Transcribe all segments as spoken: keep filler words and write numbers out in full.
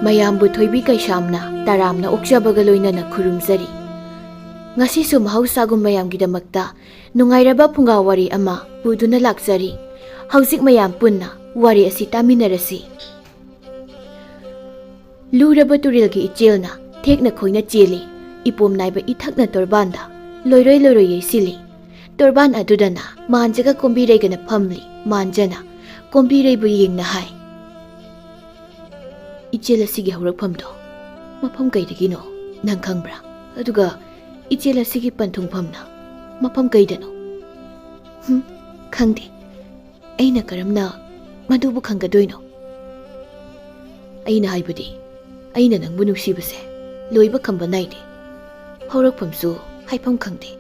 ꯃꯌꯥꯝꯕꯨ ꯊꯣꯏꯕꯤ ꯀꯩꯁꯥꯝꯅ ꯇꯔꯥꯝꯅ ꯑꯣꯛꯆꯕꯒ ꯂꯣꯏꯅꯅ ꯈꯨꯔꯨꯝꯖꯔꯤ꯫ ꯉꯁꯤꯁꯨ ꯃꯍꯧꯁꯥꯒꯨꯝ ꯃꯌꯥꯝꯒꯤꯗꯃꯛꯇ ꯅꯨꯡꯉꯥꯏꯔꯕ ꯐꯨꯡꯒꯥ ꯋꯥꯔꯤ ꯑꯃ ꯄꯨꯗꯨꯅ ꯂꯥꯛꯆꯔꯤ꯫ ꯍꯧꯖꯤꯛ ꯃꯌꯥꯝ ꯄꯨꯟꯅ ꯋꯥꯔꯤ ꯑꯁꯤ ꯇꯥꯃꯤꯟꯅꯔꯁꯤ꯫ ꯂꯨꯔꯕ ꯇꯨꯔꯦꯜꯒꯤ ꯏꯆꯦꯜꯅ ꯊꯦꯛꯅ ꯈꯣꯏꯅ ꯆꯦꯜꯂꯤ꯫ ꯏꯄꯣꯝ ꯅꯥꯏꯕ ꯏꯊꯛꯅ ꯇꯣꯔꯕꯥꯟꯗ ꯂꯣꯏꯔꯣꯏ ꯂꯣꯏꯔꯣꯏ ꯌꯩꯁꯤꯜꯂꯤ꯫ ꯇꯣꯔꯕꯥꯟ ꯑꯗꯨꯗꯅ ꯃꯥꯟꯖꯒ ꯀꯣꯝꯕꯤꯔꯩꯒꯅ ꯐꯝꯂꯤ꯫ ꯃꯥꯟꯖꯅ ꯀꯣꯝꯕꯤꯔꯩꯕꯨ ꯌꯦꯡꯅ ꯍꯥꯏ, "ꯏꯆꯦꯜ ꯑꯁꯤꯒꯤ ꯍꯧꯔꯛꯐꯝꯗꯣ ꯃꯐꯝ ꯀꯩꯗꯒꯤꯅꯣ ꯅꯪ ꯈꯪꯕ꯭ꯔꯥ? ꯑꯗꯨꯒ ꯏꯆꯦꯜ ꯑꯁꯤꯒꯤ ꯄꯟꯊꯨꯡꯐꯝꯅ ꯃꯐꯝ ꯀꯩꯗꯅꯣ?" "ꯍꯨꯝ, ꯈꯪꯗꯦ꯫ ꯑꯩꯅ ꯀꯔꯝꯅ ꯃꯗꯨꯕꯨ ꯈꯪꯒꯗꯣꯏꯅꯣ?" "ꯑꯩꯅ ꯍꯥꯏꯕꯗꯤ, ꯑꯩꯅ ꯅꯪꯕꯨ ꯅꯨꯡꯁꯤꯕꯁꯦ ꯂꯣꯏꯕ ꯈꯝꯕ ꯅꯥꯏꯗꯦ꯫ ꯍꯧꯔꯛꯐꯝꯁꯨ ꯍꯥꯏꯐꯝ ꯈꯪꯗꯦ,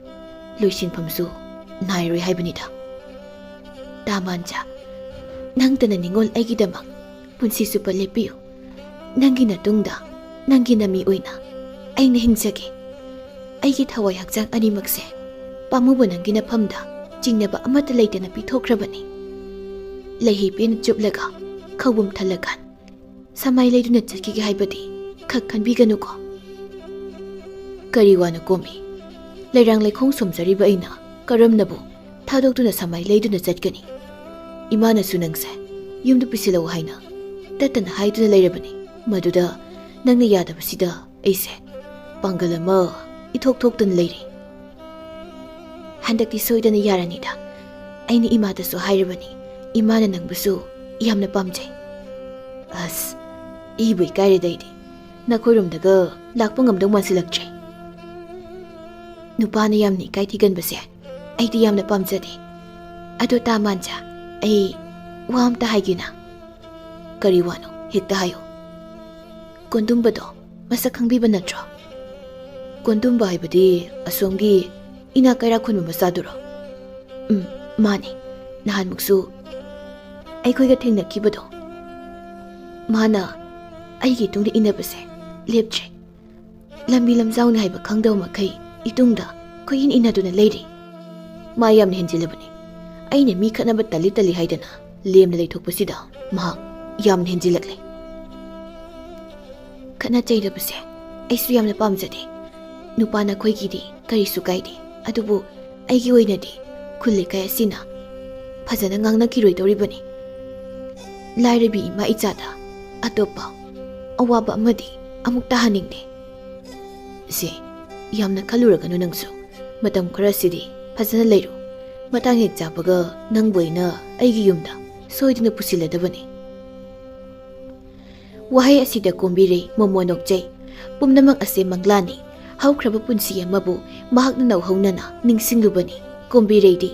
ꯂꯣꯏꯁꯤꯟꯐꯝꯁꯨ ꯅꯥꯏꯔꯣꯏ ꯍꯥꯏꯕꯅꯤꯗ꯫ ꯇꯥꯃꯥꯟꯖ, ꯅꯪꯇꯅ ꯅꯤꯡꯉꯣꯜ ꯑꯩꯒꯤꯗꯃꯛ ꯄꯨꯟꯁꯤ ꯆꯨꯞꯄ ꯂꯦꯞꯄꯤꯌꯨ꯫ ꯅꯪꯒꯤ ꯅꯇꯨꯡꯗ, ꯅꯪꯒꯤ ꯅꯃꯤ ꯑꯣꯏꯅ ꯑꯩꯅ ꯍꯤꯡꯖꯒꯦ꯫ ꯑꯩꯒꯤ ꯊꯋꯥꯏ ꯍꯛꯆꯥꯡ ꯑꯅꯤꯃꯛꯁꯦ ꯄꯥꯝꯃꯨꯕ ꯅꯪꯒꯤ ꯅꯐꯝꯗ ꯆꯤꯡꯅꯕ ꯑꯃꯠꯇ ꯂꯩꯇꯅ ꯄꯤꯊꯣꯛꯈ꯭ꯔꯕꯅꯤ꯫ ꯂꯩꯍꯩ ꯄꯦꯟꯅ ꯆꯨꯞꯂꯒ ꯈꯧꯕꯨꯝ ꯊꯜꯂꯀꯥꯟ ꯁꯃꯥꯏ ꯂꯩꯗꯨꯅ ꯆꯠꯈꯤꯒꯦ ꯍꯥꯏꯕꯗꯤ ꯈꯛ ꯈꯟꯕꯤꯒꯅꯨꯀꯣ꯫" "ꯀꯔꯤ ꯋꯥꯅꯣ ꯀꯣꯝꯕꯤ? ꯂꯩꯔꯥꯡ ꯂꯩꯈꯣꯡ ꯁꯣꯝꯖꯔꯤꯕ ꯑꯩꯅ ꯀꯔꯝꯅꯕꯨ ꯊꯥꯗꯣꯛꯇꯨꯅ ꯁꯃꯥꯏ ꯂꯩꯗꯨꯅ ꯆꯠꯀꯅꯤ? ꯏꯃꯥꯅꯁꯨ ꯅꯪꯁꯦ ꯌꯨꯝꯗ ꯄꯨꯁꯤꯜꯂꯛꯎ ꯍꯥꯏꯅ ꯇꯠꯇꯅ ꯍꯥꯏꯗꯨꯅ ꯂꯩꯔꯕꯅꯤ꯫ ꯃꯗꯨꯗ ꯅꯪꯅ ꯌꯥꯗꯕꯁꯤꯗ ꯑꯩꯁꯦ ꯄꯥꯡꯒꯜ ꯑꯃ ꯏꯊꯣꯛ ꯊꯣꯛꯇꯅ ꯂꯩꯔꯦ꯫ ꯍꯟꯗꯛꯇꯤ ꯁꯣꯏꯗꯅ ꯌꯥꯔꯅꯤꯗ꯫ ꯑꯩꯅ ꯏꯃꯥꯗꯁꯨ ꯍꯥꯏꯔꯕꯅꯤ꯫ ꯏꯃꯥꯅ ꯅꯪꯕꯨꯁꯨ ꯌꯥꯝꯅ ꯄꯥꯝꯖꯩ꯫" "ꯑꯁ, ꯑꯩꯕꯨ ꯏꯀꯥꯏꯔꯦꯗ ꯑꯩꯗꯤ꯫ ꯅꯈꯣꯏꯔꯣꯝꯗꯒ ꯂꯥꯛꯄ ꯉꯝꯗꯧ ꯃꯥꯟꯁꯤꯜꯂꯛꯇ꯭ꯔꯦ꯫ ꯅꯨꯄꯥꯅ ꯌꯥꯝꯅ ꯏꯀꯥꯏ ꯊꯤꯒꯟꯕꯁꯦ ꯑꯩꯗꯤ ꯌꯥꯝꯅ ꯄꯥꯝꯖꯗꯦ꯫ ꯑꯗꯣ ꯇꯥꯃꯥꯟꯖ, ꯑꯩ ꯋꯥ ꯑꯝꯇ ꯍꯥꯏꯒꯦꯅ꯫" "ꯀꯔꯤ ꯋꯥꯅꯣ? ꯍꯦꯛꯇ ꯍꯥꯏꯌꯨ꯫" "ꯀꯣꯟꯗꯨꯝꯕꯗꯣ ꯃꯁꯛ ꯈꯪꯕꯤꯕ ꯅꯠꯇ꯭ꯔꯣ?" "ꯀꯣꯟꯗꯨꯝꯕ ꯍꯥꯏꯕꯗꯤ ꯑꯁꯣꯝꯒꯤ ꯏꯅꯥꯛ ꯀꯩꯔꯥꯛ ꯈꯨꯟꯕ ꯃꯆꯥꯗꯨꯔꯣ?" "ꯎꯝ, ꯃꯥꯅꯦ꯫ ꯅꯍꯥꯟꯃꯨꯛꯁꯨ ꯑꯩꯈꯣꯏꯒ ꯊꯦꯡꯅꯈꯤꯕꯗꯣ꯫ ꯃꯥꯅ ꯑꯩꯒꯤ ꯏꯇꯨꯡꯗ ꯏꯟꯅꯕꯁꯦ ꯂꯦꯞꯇ꯭ꯔꯦ꯫ ꯂꯝꯕꯤ ꯂꯝꯖꯥꯎꯅꯤ ꯍꯥꯏꯕ ꯈꯪꯗꯕ ꯃꯈꯩ ꯏꯇꯨꯡꯗ ꯀꯣꯏꯏꯟ ꯏꯟꯅꯗꯨꯅ ꯂꯩꯔꯦ꯫ ꯃꯥ ꯌꯥꯝꯅ ꯍꯦꯟꯖꯤꯜꯂꯕꯅꯤ꯫ ꯑꯩꯅ ꯃꯤ ꯈꯠꯅꯕ ꯇꯜꯂꯤ ꯇꯜꯂꯤ ꯍꯥꯏꯗꯅ ꯂꯦꯝꯅ ꯂꯩꯊꯣꯛꯄꯁꯤꯗ ꯃꯍꯥꯛ ꯌꯥꯝꯅ ꯍꯦꯟꯖꯤꯜꯂꯛꯂꯦ꯫" ꯈꯠꯅ ꯆꯩꯅꯕꯁꯦ ꯑꯩꯁꯨ ꯌꯥꯝꯅ ꯄꯥꯝꯖꯗꯦ꯫ ꯅꯨꯄꯥ ꯅꯈꯣꯏꯒꯤꯗꯤ ꯀꯔꯤꯁꯨ ꯀꯥꯏꯗꯦ, ꯑꯗꯨꯕꯨ ꯑꯩꯒꯤ ꯑꯣꯏꯅꯗꯤ ꯈꯨꯜ ꯂꯩꯀꯥꯏ ꯑꯁꯤꯅ ꯐꯖꯅ ꯉꯥꯡꯅꯈꯤꯔꯣꯏꯗꯧꯔꯤꯕꯅꯤ꯫ ꯂꯥꯏꯔꯕꯤ ꯏꯃꯥ ꯏꯆꯥꯗ ꯑꯇꯣꯞꯄ ꯑꯋꯥꯕ ꯑꯃꯗꯤ ꯑꯃꯨꯛ ꯇꯥꯍꯟꯅꯤꯡꯗꯦ꯫ ꯁꯦ, ꯌꯥꯝꯅ ꯈꯜꯂꯨꯔꯒꯅꯨ ꯅꯪꯁꯨ꯫ ꯃꯇꯝ ꯈꯔꯁꯤꯗꯤ ꯐꯖꯅ ꯂꯩꯔꯨ꯫ ꯃꯇꯥꯡ ꯍꯦꯛ ꯆꯥꯕꯒ ꯅꯪꯕꯨ ꯑꯩꯅ ꯑꯩꯒꯤ ꯌꯨꯝꯗ ꯁꯣꯏꯗꯅ ꯄꯨꯁꯤꯜꯂꯗꯕꯅꯤ꯫ ꯋꯥꯍꯩ ꯑꯁꯤꯗ ꯀꯣꯝꯕꯤꯔꯩ ꯃꯣꯃꯣ ꯅꯣꯛꯆꯩ꯫ ꯄꯨꯝꯅꯃꯛ ꯑꯁꯦ ꯃꯪꯂꯥꯅꯤ꯫ ꯍꯧꯈ꯭ꯔꯕ ꯄꯨꯟꯁꯤ ꯑꯃꯕꯨ ꯃꯍꯥꯛꯅ ꯅꯧꯍꯧꯅꯅ ꯅꯤꯡꯁꯤꯡꯂꯨꯕꯅꯤ꯫ ꯀꯣꯝꯕꯤꯔꯩꯗꯤ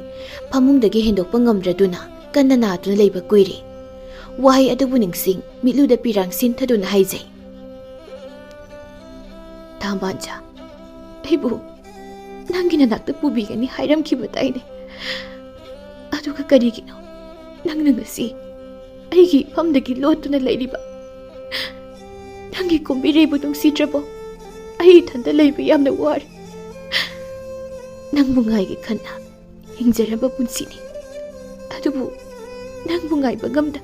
ꯐꯃꯨꯡꯗꯒꯤ ꯍꯦꯟꯗꯣꯛꯄ ꯉꯝꯗ꯭ꯔꯗꯨꯅ ꯀꯟꯅ ꯅꯥꯗꯨꯅ ꯂꯩꯕ ꯀꯨꯏꯔꯦ꯫ ꯋꯥꯍꯩ ꯑꯗꯨꯕꯨ ꯅꯤꯡꯁꯤꯡ ꯃꯤꯠꯂꯨꯗ ꯄꯤꯔꯥꯡ ꯁꯤꯟꯊꯗꯨꯅ ꯍꯥꯏꯖꯩ꯫ ꯊꯥꯃꯥꯟꯖꯥ, ꯑꯩꯕꯨ ꯅꯪꯒꯤ ꯅꯅꯥꯛꯇ ꯄꯨꯕꯤꯒꯅꯤ ꯍꯥꯏꯔꯝꯈꯤꯕꯗꯥꯏꯅꯦ? ꯑꯗꯨꯒ ꯀꯔꯤꯒꯤꯅꯣ ꯅꯪꯅ ꯉꯁꯤ ꯑꯩꯒꯤ ꯏꯐꯝꯗꯒꯤ ꯂꯣꯠꯇꯨꯅ ꯂꯩꯔꯤꯕ? ꯅꯪꯒꯤ ꯀꯣꯝꯕꯤꯔꯩꯕꯨ ꯅꯨꯡꯁꯤꯗ꯭ꯔꯕꯣ? ꯑꯩ ꯏꯊꯟꯇ ꯂꯩꯕ ꯌꯥꯝꯅ ꯋꯥꯔꯦ꯫ ꯅꯪꯕꯨ ꯉꯥꯏꯒꯦ ꯈꯟꯅ ꯍꯤꯡꯖꯔꯝꯕ ꯄꯨꯟꯁꯤꯅꯤ꯫ ꯑꯗꯨꯕꯨ ꯅꯪꯕꯨ ꯉꯥꯏꯕ ꯉꯝꯗ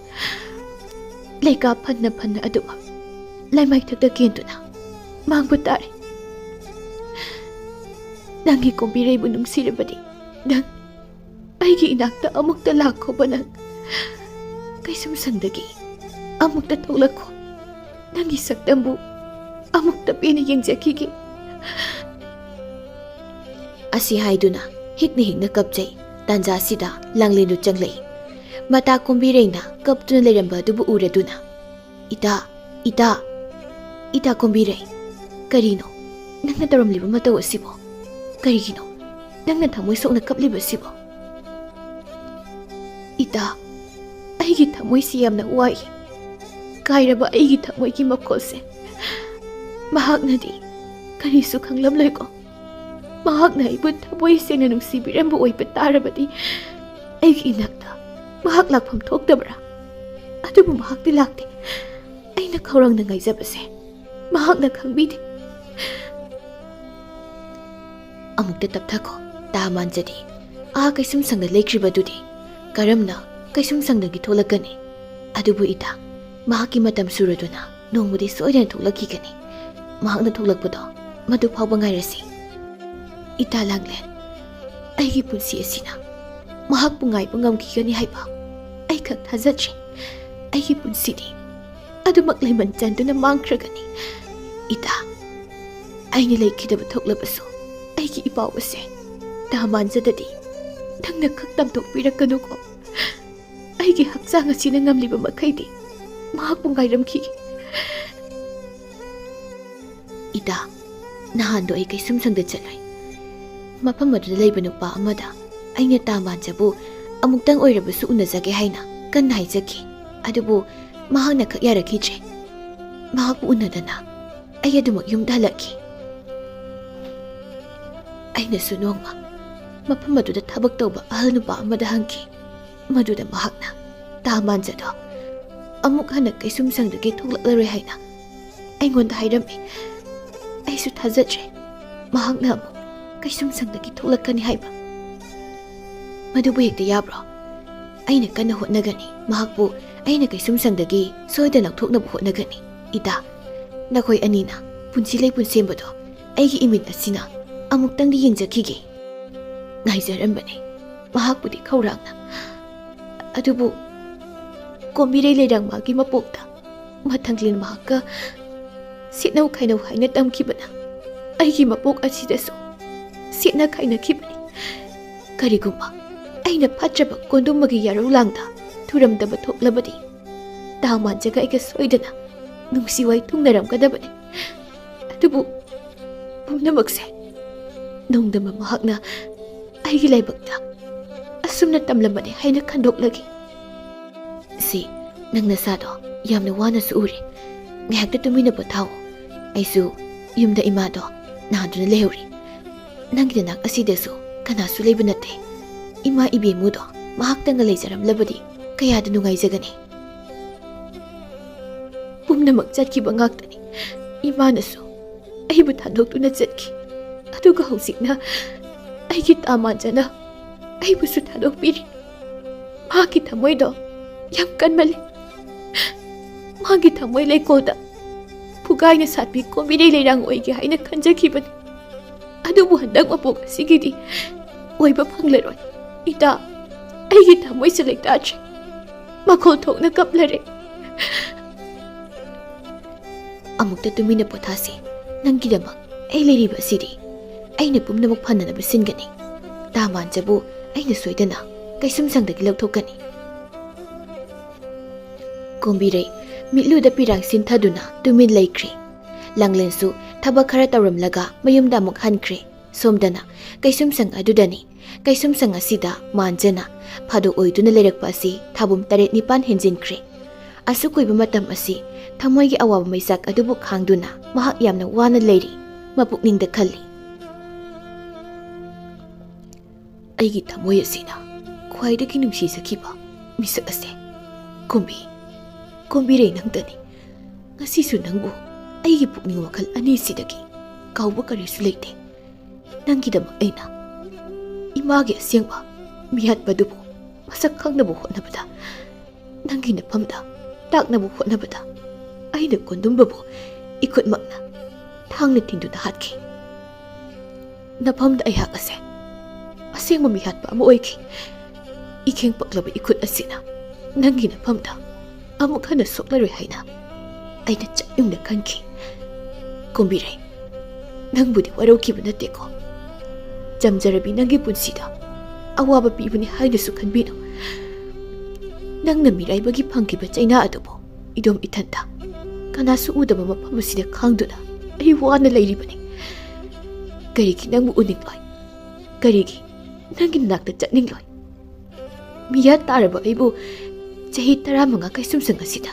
ꯂꯩꯀꯥ ꯐꯟꯅ ꯐꯟꯅ ꯑꯗꯨꯃꯛ ꯂꯩꯃꯥꯏꯊꯛꯇ ꯀꯦꯟꯗꯨꯅ ꯃꯥꯡꯕ ꯇꯥꯔꯦ꯫ ꯅꯪꯒꯤ ꯀꯣꯝꯕꯤꯔꯩꯕꯨ ꯅꯨꯡꯁꯤꯔꯕꯗꯤ ꯅꯪ ꯑꯩꯒꯤ ꯏꯅꯥꯛꯇ ꯑꯃꯨꯛꯇ ꯂꯥꯛꯈꯣꯕ ꯅꯪ꯫ ꯀꯩꯁꯨꯝꯁꯪꯗꯒꯤ ꯑꯃꯨꯛꯇ ꯊꯣꯛꯂꯛꯈꯣ꯫ ꯅꯪꯒꯤ ꯁꯛꯇꯝꯕꯨ ꯑꯃꯨꯛꯇ ꯄꯦꯟꯅ ꯌꯦꯡꯖꯈꯤꯒꯦ꯫ ꯑꯁꯤ ꯍꯥꯏꯗꯨꯅ ꯍꯤꯛꯅ ꯍꯤꯛꯅ ꯀꯞꯆꯩ꯫ ꯇꯥꯟꯖꯥꯁꯤꯗ ꯂꯥꯡꯂꯦꯟꯗꯨ ꯆꯪꯂꯛꯏ꯫ ꯃꯇꯥ ꯀꯣꯝꯕꯤꯔꯩꯅ ꯀꯞꯇꯨꯅ ꯂꯩꯔꯝꯕ ꯑꯗꯨꯕꯨ ꯎꯔꯗꯨꯅ, "ꯏꯇꯥ, ꯏꯇꯥ, ꯏꯇꯥ ꯀꯣꯝꯕꯤꯔꯩ, ꯀꯔꯤꯅꯣ ꯅꯪꯅ ꯇꯧꯔꯝꯂꯤꯕ ꯃꯇꯧ ꯑꯁꯤꯕꯣ? ꯀꯔꯤꯒꯤꯅꯣ ꯅꯪꯅ ꯊꯃꯣꯏ ꯁꯣꯛꯅ ꯀꯞꯂꯤꯕꯁꯤꯕꯣ?" "ꯏꯇꯥ, ꯑꯩꯒꯤ ꯊꯃꯣꯏꯁꯤ ꯌꯥꯝꯅ ꯋꯥꯏ꯫ ꯀꯥꯏꯔꯕ ꯑꯩꯒꯤ ꯊꯃꯣꯏꯒꯤ ꯃꯈꯣꯜꯁꯦ ꯃꯍꯥꯛꯅꯗꯤ ꯀꯔꯤꯁꯨ ꯈꯪꯂꯝꯂꯣꯏꯀꯣ꯫ ꯃꯍꯥꯛꯅ ꯑꯩꯕꯨ ꯊꯃꯣꯏ ꯁꯦꯡꯅ ꯅꯨꯡꯁꯤꯕꯤꯔꯝꯕ ꯑꯣꯏꯕ ꯇꯥꯔꯕꯗꯤ ꯑꯩꯒꯤ ꯏꯅꯥꯛꯇ ꯃꯍꯥꯛ ꯂꯥꯛꯐꯝ ꯊꯣꯛꯇꯕ꯭ꯔꯥ? ꯑꯗꯨꯕꯨ ꯃꯍꯥꯛꯇꯤ ꯂꯥꯛꯇꯦ꯫ ꯑꯩꯅ ꯈꯧꯔꯥꯡꯅ ꯉꯥꯏꯖꯕꯁꯦ ꯃꯍꯥꯛꯅ ꯈꯪꯕꯤꯗꯦ꯫" "ꯑꯃꯨꯛꯇ ꯇꯞꯊꯈꯣ, ꯇꯥ ꯃꯥꯟꯖꯗꯦ꯫ ꯑꯥ ꯀꯩꯁꯨꯝꯁꯪꯗ ꯂꯩꯈ꯭ꯔꯤꯕꯗꯨꯗꯤ ꯀꯔꯝꯅ ꯀꯩꯁꯨꯝꯁꯪꯗꯒꯤ ꯊꯣꯛꯂꯛꯀꯅꯤ? ꯑꯗꯨꯕꯨ ꯏꯇꯥ, ꯃꯍꯥꯛꯀꯤ ꯃꯇꯝ ꯁꯨꯔꯗꯨꯅ ꯅꯣꯡꯃꯗꯤ ꯁꯣꯏꯗꯅ ꯊꯣꯛꯂꯛꯈꯤꯒꯅꯤ꯫ ꯃꯍꯥꯛꯅ ꯊꯣꯛꯂꯛꯄꯗꯣ ꯃꯗꯨ ꯐꯥꯎꯕ ꯉꯥꯏꯔꯁꯤ꯫ ꯏꯇꯥ ꯂꯥꯡꯂꯦꯟ, ꯑꯩꯒꯤ ꯄꯨꯟꯁꯤ ꯑꯁꯤꯅ ꯃꯍꯥꯛꯄꯨ ꯉꯥꯏꯕ ꯉꯝꯈꯤꯒꯅꯤ ꯍꯥꯏꯕ ꯑꯩ ꯈꯛ ꯊꯥꯖꯗ꯭ꯔꯤ꯫ ꯑꯩꯒꯤ ꯄꯨꯟꯁꯤꯗꯤ ꯑꯗꯨꯃꯛ ꯂꯩꯃꯟ ꯆꯟꯗꯨꯅ ꯃꯥꯡꯈ꯭ꯔꯒꯅꯤ꯫ ꯏꯇꯥ, ꯑꯩꯅ ꯂꯩꯈꯤꯗꯕ ꯊꯣꯛꯂꯕꯁꯨ, ꯑꯩꯒꯤ ꯏꯄꯥꯎ ꯑꯁꯦ ꯇꯥ ꯃꯥꯟꯖꯗꯗꯤ ꯅꯪꯅ ꯈꯛ ꯇꯝꯊꯣꯛꯄꯤꯔꯛꯀꯅꯨꯀꯣ꯫ ꯑꯩꯒꯤ ꯍꯛꯆꯥꯡ ꯑꯁꯤꯅ ꯉꯝꯂꯤꯕ ꯃꯈꯩꯗꯤ ꯃꯍꯥꯛꯄꯨ ꯉꯥꯏꯔꯝꯈꯤꯒꯦ꯫ ꯏꯇꯥ, ꯅꯍꯥꯟꯗꯣ ꯑꯩ ꯀꯩꯁꯨꯝꯁꯪꯗ ꯆꯠꯂꯨꯏ꯫ ꯃꯐꯝ ꯑꯗꯨꯗ ꯂꯩꯕ ꯅꯨꯄꯥ ꯑꯃꯗ ꯑꯩꯅ ꯇꯥ ꯃꯥꯟꯖꯕꯨ ꯑꯃꯨꯛꯇꯪ ꯑꯣꯏꯔꯕꯁꯨ ꯎꯅꯖꯒꯦ ꯍꯥꯏꯅ ꯀꯟꯅ ꯍꯥꯏꯖꯈꯤ꯫ ꯑꯗꯨꯕꯨ ꯃꯍꯥꯛꯅ ꯈꯛ ꯌꯥꯔꯛꯈꯤꯗ꯭ꯔꯦ꯫ ꯃꯍꯥꯛꯄꯨ ꯎꯅꯗꯅ ꯑꯩ ꯑꯗꯨꯃꯛ ꯌꯨꯝꯗ ꯍꯜꯂꯛꯈꯤ꯫ ꯑꯩꯅꯁꯨ ꯅꯣꯡꯃ ꯃꯐꯝ ꯑꯗꯨꯗ ꯊꯕꯛ ꯇꯧꯕ ꯑꯍꯜ ꯅꯨꯄꯥ ꯑꯃꯗ ꯍꯪꯈꯤ꯫ ꯃꯗꯨꯗ ꯃꯍꯥꯛꯅ ꯇꯥ ꯃꯥꯟꯖꯗꯣ ꯑꯃꯨꯛ ꯍꯟꯅ ꯀꯩꯁꯨꯝꯁꯪꯗꯒꯤ ꯊꯣꯛꯂꯛꯂꯔꯣꯏ ꯍꯥꯏꯅ ꯑꯩꯉꯣꯟꯗ ꯍꯥꯏꯔꯝꯃꯤ꯫ ꯑꯩꯁꯨ ꯊꯥꯖꯗ꯭ꯔꯦ ꯃꯍꯥꯛꯅ ꯑꯃꯨꯛ ꯀꯩꯁꯨꯝꯁꯪꯗꯒꯤ ꯊꯣꯛꯂꯛꯀꯅꯤ ꯍꯥꯏꯕ꯫ ꯃꯗꯨꯕꯨ ꯍꯦꯛꯇ ꯌꯥꯕ꯭ꯔꯣ? ꯑꯩꯅ ꯀꯟꯅ ꯍꯣꯠꯅꯒꯅꯤ꯫ ꯃꯍꯥꯛꯄꯨ ꯑꯩꯅ ꯀꯩꯁꯨꯝꯁꯪꯗꯒꯤ ꯁꯣꯏꯗꯅ ꯂꯧꯊꯣꯛꯅꯕ ꯍꯣꯠꯅꯒꯅꯤ꯫ ꯏꯇꯥ, ꯅꯈꯣꯏ ꯑꯅꯤꯅ ꯄꯨꯟꯁꯤ ꯂꯩꯄꯨꯟ ꯁꯦꯝꯕꯗꯣ ꯑꯩꯒꯤ ꯏꯃꯤꯠ ꯑꯁꯤꯅ ꯑꯃꯨꯛꯇꯪꯗꯤ ꯌꯦꯡꯖꯈꯤꯒꯦ꯫ ꯉꯥꯏꯖꯔꯝꯕꯅꯤ ꯃꯍꯥꯛꯄꯨꯗꯤ ꯈꯧꯔꯥꯡꯅ꯫ ꯑꯗꯨꯕꯨ ꯀꯣꯝꯕꯤꯔꯩ ꯂꯩꯔꯥꯡꯃꯥꯒꯤ ꯃꯄꯣꯛꯇ ꯃꯊꯪꯂꯦꯟ ꯃꯍꯥꯛꯀ ꯁꯤꯠꯅꯧ ꯈꯥꯏꯅꯧ ꯍꯥꯏꯅ ꯇꯝꯈꯤꯕꯅ ꯑꯩꯒꯤ ꯃꯄꯣꯛ ꯑꯁꯤꯗꯁꯨ ꯁꯤꯠꯅ ꯈꯥꯏꯅꯈꯤꯕꯅꯤ꯫ ꯀꯔꯤꯒꯨꯝꯕ ꯑꯩꯅ ꯐꯠꯇ꯭ꯔꯕ ꯀꯣꯟꯗꯨꯝꯕꯒꯤ ꯌꯥꯔꯧ ꯂꯥꯡꯗ ꯊꯨꯔꯝꯗꯕ ꯊꯣꯛꯂꯕꯗꯤ ꯇꯥ ꯃꯥꯟꯖꯒ ꯑꯩꯒ ꯁꯣꯏꯗꯅ ꯅꯨꯡꯁꯤ ꯋꯥꯏ ꯊꯨꯡꯅꯔꯝꯒꯗꯕꯅꯤ꯫ ꯑꯗꯨꯕꯨ ꯄꯨꯝꯅꯃꯛꯁꯦ ꯅꯣꯡꯗꯝꯕ ꯃꯍꯥꯛꯅ ꯑꯩꯒꯤ ꯂꯥꯏꯕꯛꯇ ꯑꯁꯨꯝꯅ ꯇꯝꯂꯝꯕꯅꯤ ꯍꯥꯏꯅ ꯈꯟꯗꯣꯛꯂꯒꯦ꯫ ꯁꯤ, ꯅꯪ ꯅꯁꯥꯗꯣ ꯌꯥꯝꯅ ꯋꯥꯅꯁꯨ ꯎꯔꯦ꯫ ꯉꯥꯏꯍꯥꯛꯇ ꯇꯨꯃꯤꯟꯅ ꯄꯣꯊꯥꯎ꯫ ꯑꯩꯁꯨ ꯌꯨꯝꯗ ꯏꯃꯥꯗꯣ ꯅꯥꯗꯨꯅ ꯂꯩꯍꯧꯔꯤ꯫ ꯅꯪꯒꯤ ꯅꯅꯥꯛ ꯑꯁꯤꯗꯁꯨ ꯀꯅꯥꯁꯨ ꯂꯩꯕ ꯅꯠꯇꯦ꯫ ꯏꯃꯥ ꯏꯕꯦꯝꯃꯨꯗꯣ ꯃꯍꯥꯛꯇꯪꯒ ꯂꯩꯖꯔꯝꯂꯕꯗꯤ ꯀꯌꯥꯗ ꯅꯨꯡꯉꯥꯏꯖꯒꯅꯤ꯫ ꯄꯨꯝꯅꯃꯛ ꯆꯠꯈꯤꯕ ꯉꯥꯛꯇꯅꯤ꯫ ꯏꯃꯥꯅꯁꯨ ꯑꯩꯕꯨ ꯊꯥꯗꯣꯛꯇꯨꯅ ꯆꯠꯈꯤ꯫ ꯑꯗꯨꯒ ꯍꯧꯖꯤꯛꯅ ꯑꯩꯒꯤ ꯇꯥ ꯃꯥꯟꯖꯅ ꯑꯩꯕꯨꯁꯨ ꯊꯥꯗꯣꯛꯄꯤꯔꯤ꯫ ꯃꯍꯥꯛꯀꯤ ꯊꯃꯣꯏꯗꯣ ꯌꯥꯝ ꯀꯟꯃꯜꯂꯤ꯫ ꯃꯥꯒꯤ ꯊꯃꯣꯏ ꯂꯩꯀꯣꯜꯗ ꯐꯨꯒꯥꯏꯅ ꯁꯥꯠꯄꯤ ꯀꯣꯝꯕꯤꯔꯩ ꯂꯩꯔꯥꯡ ꯑꯣꯏꯒꯦ ꯍꯥꯏꯅ ꯈꯟꯖꯈꯤꯕꯅꯤ꯫ ꯑꯗꯨꯕꯨ ꯍꯟꯗꯛ ꯃꯄꯣꯛ ꯑꯁꯤꯒꯤꯗꯤ ꯑꯣꯏꯕ ꯐꯪꯂꯔꯣꯏ꯫ ꯏꯇꯥ, ꯑꯩꯒꯤ ꯊꯃꯣꯏꯁꯦ ꯂꯩꯇꯥꯗ꯭ꯔꯦ꯫ ꯃꯈꯣꯜ ꯊꯣꯛꯅ ꯀꯞꯂꯔꯦ꯫ ꯑꯃꯨꯛꯇ ꯇꯨꯃꯤꯟꯅ ꯄꯣꯊꯥꯁꯤ꯫ ꯅꯪꯒꯤꯗꯃꯛ ꯑꯩ ꯂꯩꯔꯤꯕ ꯑꯁꯤꯗꯤ꯫ ꯑꯩꯅ ꯄꯨꯝꯅꯃꯛ ꯐꯅꯅꯕ ꯁꯤꯟꯒꯅꯤ꯫ ꯇꯥ ꯃꯥꯟꯖꯕꯨ ꯑꯩꯅ ꯁꯣꯏꯗꯅ ꯀꯩꯁꯨꯝꯁꯪꯗꯒꯤ ꯂꯧꯊꯣꯛꯀꯅꯤ꯫ ꯀꯣꯝꯕꯤꯔꯩ ꯃꯤꯠꯂꯨꯗ ꯄꯤꯔꯥꯡ ꯁꯤꯟꯊꯗꯨꯅ ꯇꯨꯃꯤꯟ ꯂꯩꯈ꯭ꯔꯦ꯫ ꯂꯥꯡꯂꯦꯟꯁꯨ ꯊꯕꯛ ꯈꯔ ꯇꯧꯔꯝꯂꯒ ꯃꯌꯨꯝꯗ ꯑꯃꯨꯛ ꯍꯟꯈ꯭ꯔꯦ꯫ ꯁꯣꯝꯗꯅ ꯀꯩꯁꯨꯝꯁꯪ ꯑꯗꯨꯗꯅꯤ꯫ ꯀꯩꯁꯨꯝꯁꯪ ꯑꯁꯤꯗ ꯃꯥꯟꯖꯅ ꯐꯥꯗꯣꯛ ꯑꯣꯏꯗꯨꯅ ꯂꯩꯔꯛꯄ ꯑꯁꯤ ꯊꯥꯕꯨꯝ ꯇꯔꯦꯠ ꯅꯤꯄꯥꯟ ꯍꯦꯟꯖꯤꯟꯈ꯭ꯔꯦ꯫ ꯑꯁꯨꯛ ꯀꯨꯏꯕ ꯃꯇꯝ ꯑꯁꯤ ꯊꯃꯣꯏꯒꯤ ꯑꯋꯥꯕ ꯃꯩꯆꯥꯛ ꯑꯗꯨꯕꯨ ꯈꯥꯡꯗꯨꯅ ꯃꯍꯥꯛ ꯌꯥꯝꯅ ꯋꯥꯅ ꯂꯩꯔꯤ꯫ ꯃꯄꯨꯛꯅꯤꯡꯗ ꯈꯜꯂꯤ꯫ ꯑꯩꯒꯤ ꯊꯃꯣꯏ ꯑꯁꯤꯅ ꯈ꯭ꯋꯥꯏꯗꯒꯤ ꯅꯨꯡꯁꯤꯖꯈꯤꯕ ꯃꯤꯁꯛ ꯑꯁꯦ ꯀꯨꯝꯕꯤ, ꯀꯨꯝꯕꯤꯔꯩ ꯅꯪꯇꯅꯤ꯫ ꯉꯁꯤꯁꯨ ꯅꯪꯕꯨ ꯑꯩꯒꯤ ꯄꯨꯛꯅꯤꯡ ꯋꯥꯈꯜ ꯑꯅꯤꯁꯤꯗꯒꯤ ꯀꯥꯎꯕ ꯀꯔꯤꯁꯨ ꯂꯩꯇꯦ꯫ ꯅꯪꯒꯤꯗꯃꯛ ꯑꯩꯅ ꯏꯃꯥꯒꯤ ꯑꯁꯦꯡꯕ ꯃꯤꯍꯥꯠꯄꯗꯨꯕꯨ ꯃꯁꯛ ꯈꯪꯅꯕ ꯍꯣꯠꯅꯕꯗ, ꯅꯪꯒꯤ ꯅꯐꯝꯗ ꯇꯥꯛꯅꯕ ꯍꯣꯠꯅꯕꯗ ꯑꯩꯅ ꯀꯣꯟꯗꯨꯝꯕꯕꯨ ꯏꯈꯨꯠꯃꯛꯅ ꯊꯥꯡꯅ ꯊꯤꯟꯗꯨꯅ ꯍꯥꯠꯈꯤ꯫ ꯅꯐꯝꯗ ꯑꯩꯍꯥꯛ ꯑꯁꯦ ꯑꯁꯦꯡꯕ ꯃꯤꯍꯥꯠꯄ ꯑꯃ ꯑꯣꯏꯈꯤ꯫ ꯏꯈꯦꯡ ꯄꯛꯂꯕ ꯏꯈꯨꯠ ꯑꯁꯤꯅ ꯅꯪꯒꯤ ꯅꯐꯝꯗ ꯑꯃꯨꯛ ꯍꯟꯅ ꯁꯣꯛꯂꯔꯣꯏ ꯍꯥꯏꯅ ꯑꯩꯅ ꯆꯞ ꯌꯨꯡꯅ ꯈꯟꯈꯤ꯫ ꯀꯨꯝꯕꯤꯔꯩ, ꯅꯪꯕꯨꯗꯤ ꯋꯥꯔꯧꯈꯤꯕ ꯅꯠꯇꯦꯀꯣ? ꯆꯝꯖꯔꯕꯤ ꯅꯪꯒꯤ ꯄꯨꯟꯁꯤꯗ ꯑꯋꯥꯕ ꯄꯤꯕꯅꯤ ꯍꯥꯏꯅꯁꯨ ꯈꯟꯕꯤꯅꯨ꯫ ꯅꯪꯅ ꯃꯤꯔꯥꯏꯕꯒꯤ ꯐꯪꯈꯤꯕ ꯆꯩꯅꯥ ꯑꯗꯨꯕꯨ ꯏꯗꯣꯝ ꯏꯊꯟꯇ ꯀꯅꯥꯁꯨ ꯎꯗꯕ ꯃꯐꯝ ꯑꯁꯤꯗ ꯈꯥꯡꯗꯨꯅ ꯑꯩ ꯋꯥꯅ ꯂꯩꯔꯤꯕꯅꯤ꯫ ꯀꯔꯤꯒꯤ ꯅꯪꯕꯨ ꯎꯅꯤꯡꯂꯣꯏ? ꯀꯔꯤꯒꯤ ꯅꯪꯒꯤ ꯅꯥꯛꯇ ꯆꯠꯅꯤꯡꯂꯣꯏ? ꯃꯤꯌꯥ ꯇꯥꯔꯕ ꯑꯩꯕꯨ ꯆꯍꯤ ꯇꯔꯥꯃꯉꯥ ꯀꯩꯁꯨꯝꯁꯪ ꯑꯁꯤꯗ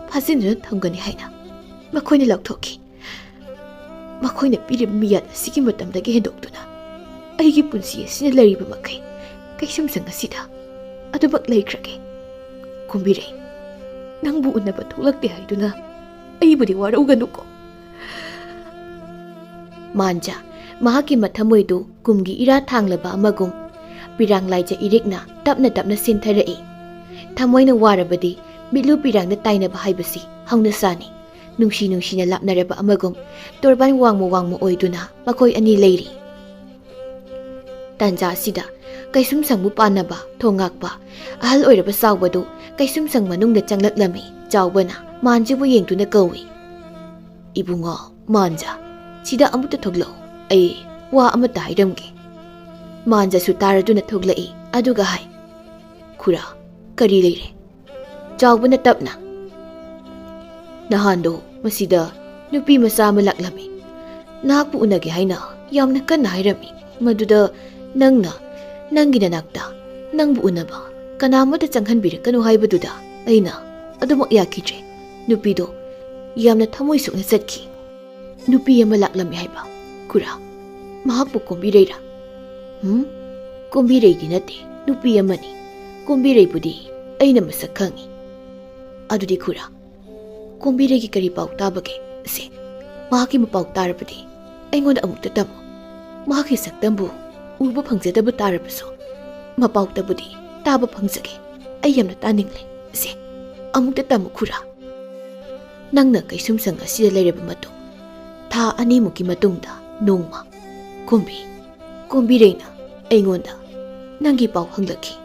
ꯐꯥꯖꯤꯟꯗꯨꯅ ꯊꯝꯒꯅꯤ ꯍꯥꯏꯅ ꯃꯈꯣꯏꯅ ꯂꯥꯎꯊꯣꯛꯈꯤ꯫ ꯃꯈꯣꯏꯅ ꯄꯤꯔꯤꯕ ꯃꯤꯌꯥꯠ ꯑꯁꯤꯒꯤ ꯃꯇꯝꯗꯒꯤ ꯍꯦꯟꯗꯣꯛꯇꯨꯅ ꯑꯩꯒꯤ ꯄꯨꯟꯁꯤ ꯑꯁꯤꯅ ꯂꯩꯔꯤꯕ ꯃꯈꯩ ꯀꯩꯁꯨꯝꯁꯪ ꯑꯁꯤꯗ ꯑꯗꯨꯃꯛ ꯂꯩꯈ꯭ꯔꯒꯦ꯫ ꯀꯨꯝꯕꯤꯔꯩ, ꯅꯪꯕꯨ ꯎꯅꯕ ꯊꯣꯛꯂꯛꯇꯦ ꯍꯥꯏꯗꯨꯅ ꯑꯩꯕꯨꯗꯤ ꯋꯥꯔꯧꯒꯅꯨꯀꯣ꯫ ꯃꯥꯟꯖ, ꯃꯍꯥꯛꯀꯤ ꯃꯊꯃꯣꯏꯗꯨ ꯀꯨꯝꯒꯤ ꯏꯔꯥ ꯊꯥꯡꯂꯕ ꯑꯃꯒꯨꯝ ꯄꯤꯔꯥꯡ ꯂꯥꯏꯖ ꯏꯔꯤꯛꯅ ꯇꯞꯅ ꯇꯞꯅ ꯁꯤꯟꯊꯔꯛꯏ꯫ ꯊꯃꯣꯏꯅ ꯋꯥꯔꯕꯗꯤ ꯃꯤꯠꯂꯨ ꯄꯤꯔꯥꯡꯗ ꯇꯥꯏꯅꯕ ꯍꯥꯏꯕꯁꯤ ꯍꯧꯅꯁꯥꯅꯤ, ꯅꯨꯡꯁꯤ ꯅꯨꯡꯁꯤꯅ ꯂꯥꯞꯅꯔꯕ ꯑꯃꯒꯨꯝ ꯇꯣꯔꯕꯥꯟ ꯋꯥꯡꯃ ꯋꯥꯡꯃ ꯑꯣꯏꯗꯨꯅ ꯃꯈꯣꯏ ꯑꯅꯤ ꯂꯩꯔꯤ꯫ ꯇꯥꯟꯖꯥ ꯑꯁꯤꯗ ꯀꯩꯁꯨꯝꯁꯪꯕꯨ ꯄꯥꯟꯅꯕ ꯊꯣꯡ ꯉꯥꯛꯄ ꯑꯍꯜ ꯑꯣꯏꯔꯕ ꯆꯥꯎꯕꯗꯨ ꯀꯩꯁꯨꯝꯁꯪ ꯃꯅꯨꯡꯗ ꯆꯪꯂꯛꯂꯝꯃꯤ꯫ ꯆꯥꯎꯕꯅ ꯃꯥꯟꯖꯕꯨ ꯌꯦꯡꯗꯨꯅ ꯀꯧꯏ, "ꯏꯕꯨꯡꯉꯣ ꯃꯥꯟꯖ, ꯁꯤꯗ ꯑꯃꯨꯛꯇ ꯊꯣꯛꯂꯛꯎ, ꯑꯩ ꯋꯥ ꯑꯃꯇ ꯍꯥꯏꯔꯝꯒꯦ꯫" ꯃꯥꯟꯖꯁꯨ ꯇꯥꯔꯗꯨꯅ ꯊꯣꯛꯂꯛꯏ, ꯑꯗꯨꯒ ꯍꯥꯏ, "ꯈꯨꯔꯥ, ꯀꯔꯤ ꯂꯩꯔꯦ?" ꯆꯥꯎꯕꯅ ꯇꯞꯅ, "ꯅꯍꯥꯟꯗꯣ ꯃꯁꯤꯗ ꯅꯨꯄꯤ ꯃꯆꯥ ꯑꯃ ꯂꯥꯛꯂꯝꯃꯤ꯫ ꯅꯍꯥꯛꯄꯨ ꯎꯅꯒꯦ ꯍꯥꯏꯅ ꯌꯥꯝꯅ ꯀꯟꯅ ꯍꯥꯏꯔꯝꯃꯤ꯫ ꯃꯗꯨꯗ ꯅꯪꯅ ꯅꯪꯒꯤ ꯅꯅꯥꯛꯇ ꯅꯪꯕꯨ ꯎꯅꯕ ꯀꯅꯥꯃꯠꯇ ꯆꯪꯍꯟꯕꯤꯔꯛꯀꯅꯨ ꯍꯥꯏꯕꯗꯨꯗ ꯑꯩꯅ ꯑꯗꯨꯃꯛ ꯌꯥꯈꯤꯗ꯭ꯔꯦ꯫ ꯅꯨꯄꯤꯗꯣ ꯌꯥꯝꯅ ꯊꯃꯣꯏ ꯁꯣꯛꯅ ꯆꯠꯈꯤ꯫" "ꯅꯨꯄꯤ ꯑꯃ ꯂꯥꯛꯂꯝꯃꯤ ꯍꯥꯏꯕ, ꯈꯨꯔꯥ? ꯃꯍꯥꯛꯄꯨ ꯀꯣꯝꯕꯤꯔꯩꯔꯥ?" "ꯎꯝ, ꯀꯣꯝꯕꯤꯔꯩꯗꯤ ꯅꯠꯇꯦ, ꯅꯨꯄꯤ ꯑꯃꯅꯤ꯫ ꯀꯣꯝꯕꯤꯔꯩꯕꯨꯗꯤ ꯑꯩꯅ ꯃꯁꯛ ꯈꯪꯏ꯫" "ꯑꯗꯨꯗꯤ ꯈꯨꯔꯥ, ꯀꯣꯝꯕꯤꯔꯩꯒꯤ ꯀꯔꯤ ꯄꯥꯎ ꯇꯥꯕꯒꯦ? ꯑꯁꯦ, ꯃꯍꯥꯛꯀꯤ ꯃꯄꯥꯎ ꯇꯥꯔꯕꯗꯤ ꯑꯩꯉꯣꯟꯗ ꯑꯃꯨꯛꯇ ꯇꯝꯃꯨ꯫ ꯃꯍꯥꯛꯀꯤ ꯁꯛꯇꯝꯕꯨ ꯎꯕ ꯐꯪꯖꯗꯕ ꯇꯥꯔꯕꯁꯨ, ꯃꯄꯥꯎꯇꯕꯨꯗꯤ ꯇꯥꯕ ꯐꯪꯖꯒꯦ꯫ ꯑꯩ ꯌꯥꯝꯅ ꯇꯥꯅꯤꯡꯂꯦ꯫ ꯑꯁꯦ, ꯑꯃꯨꯛꯇ ꯇꯝꯃꯨ ꯈꯨꯔꯥ꯫ ꯅꯪꯅ ꯀꯩꯁꯨꯝꯁꯪ ꯑꯁꯤꯗ ꯂꯩꯔꯕ ꯃꯇꯨꯡ ꯊꯥ ꯑꯅꯤꯃꯨꯛꯀꯤ ꯃꯇꯨꯡꯗ ꯅꯣꯡꯃ ꯀꯣꯝꯕꯤ, ꯀꯣꯝꯕꯤꯔꯩꯅ ꯑꯩꯉꯣꯟꯗ ꯅꯪꯒꯤ ꯄꯥꯎ ꯍꯪꯂꯛꯈꯤ꯫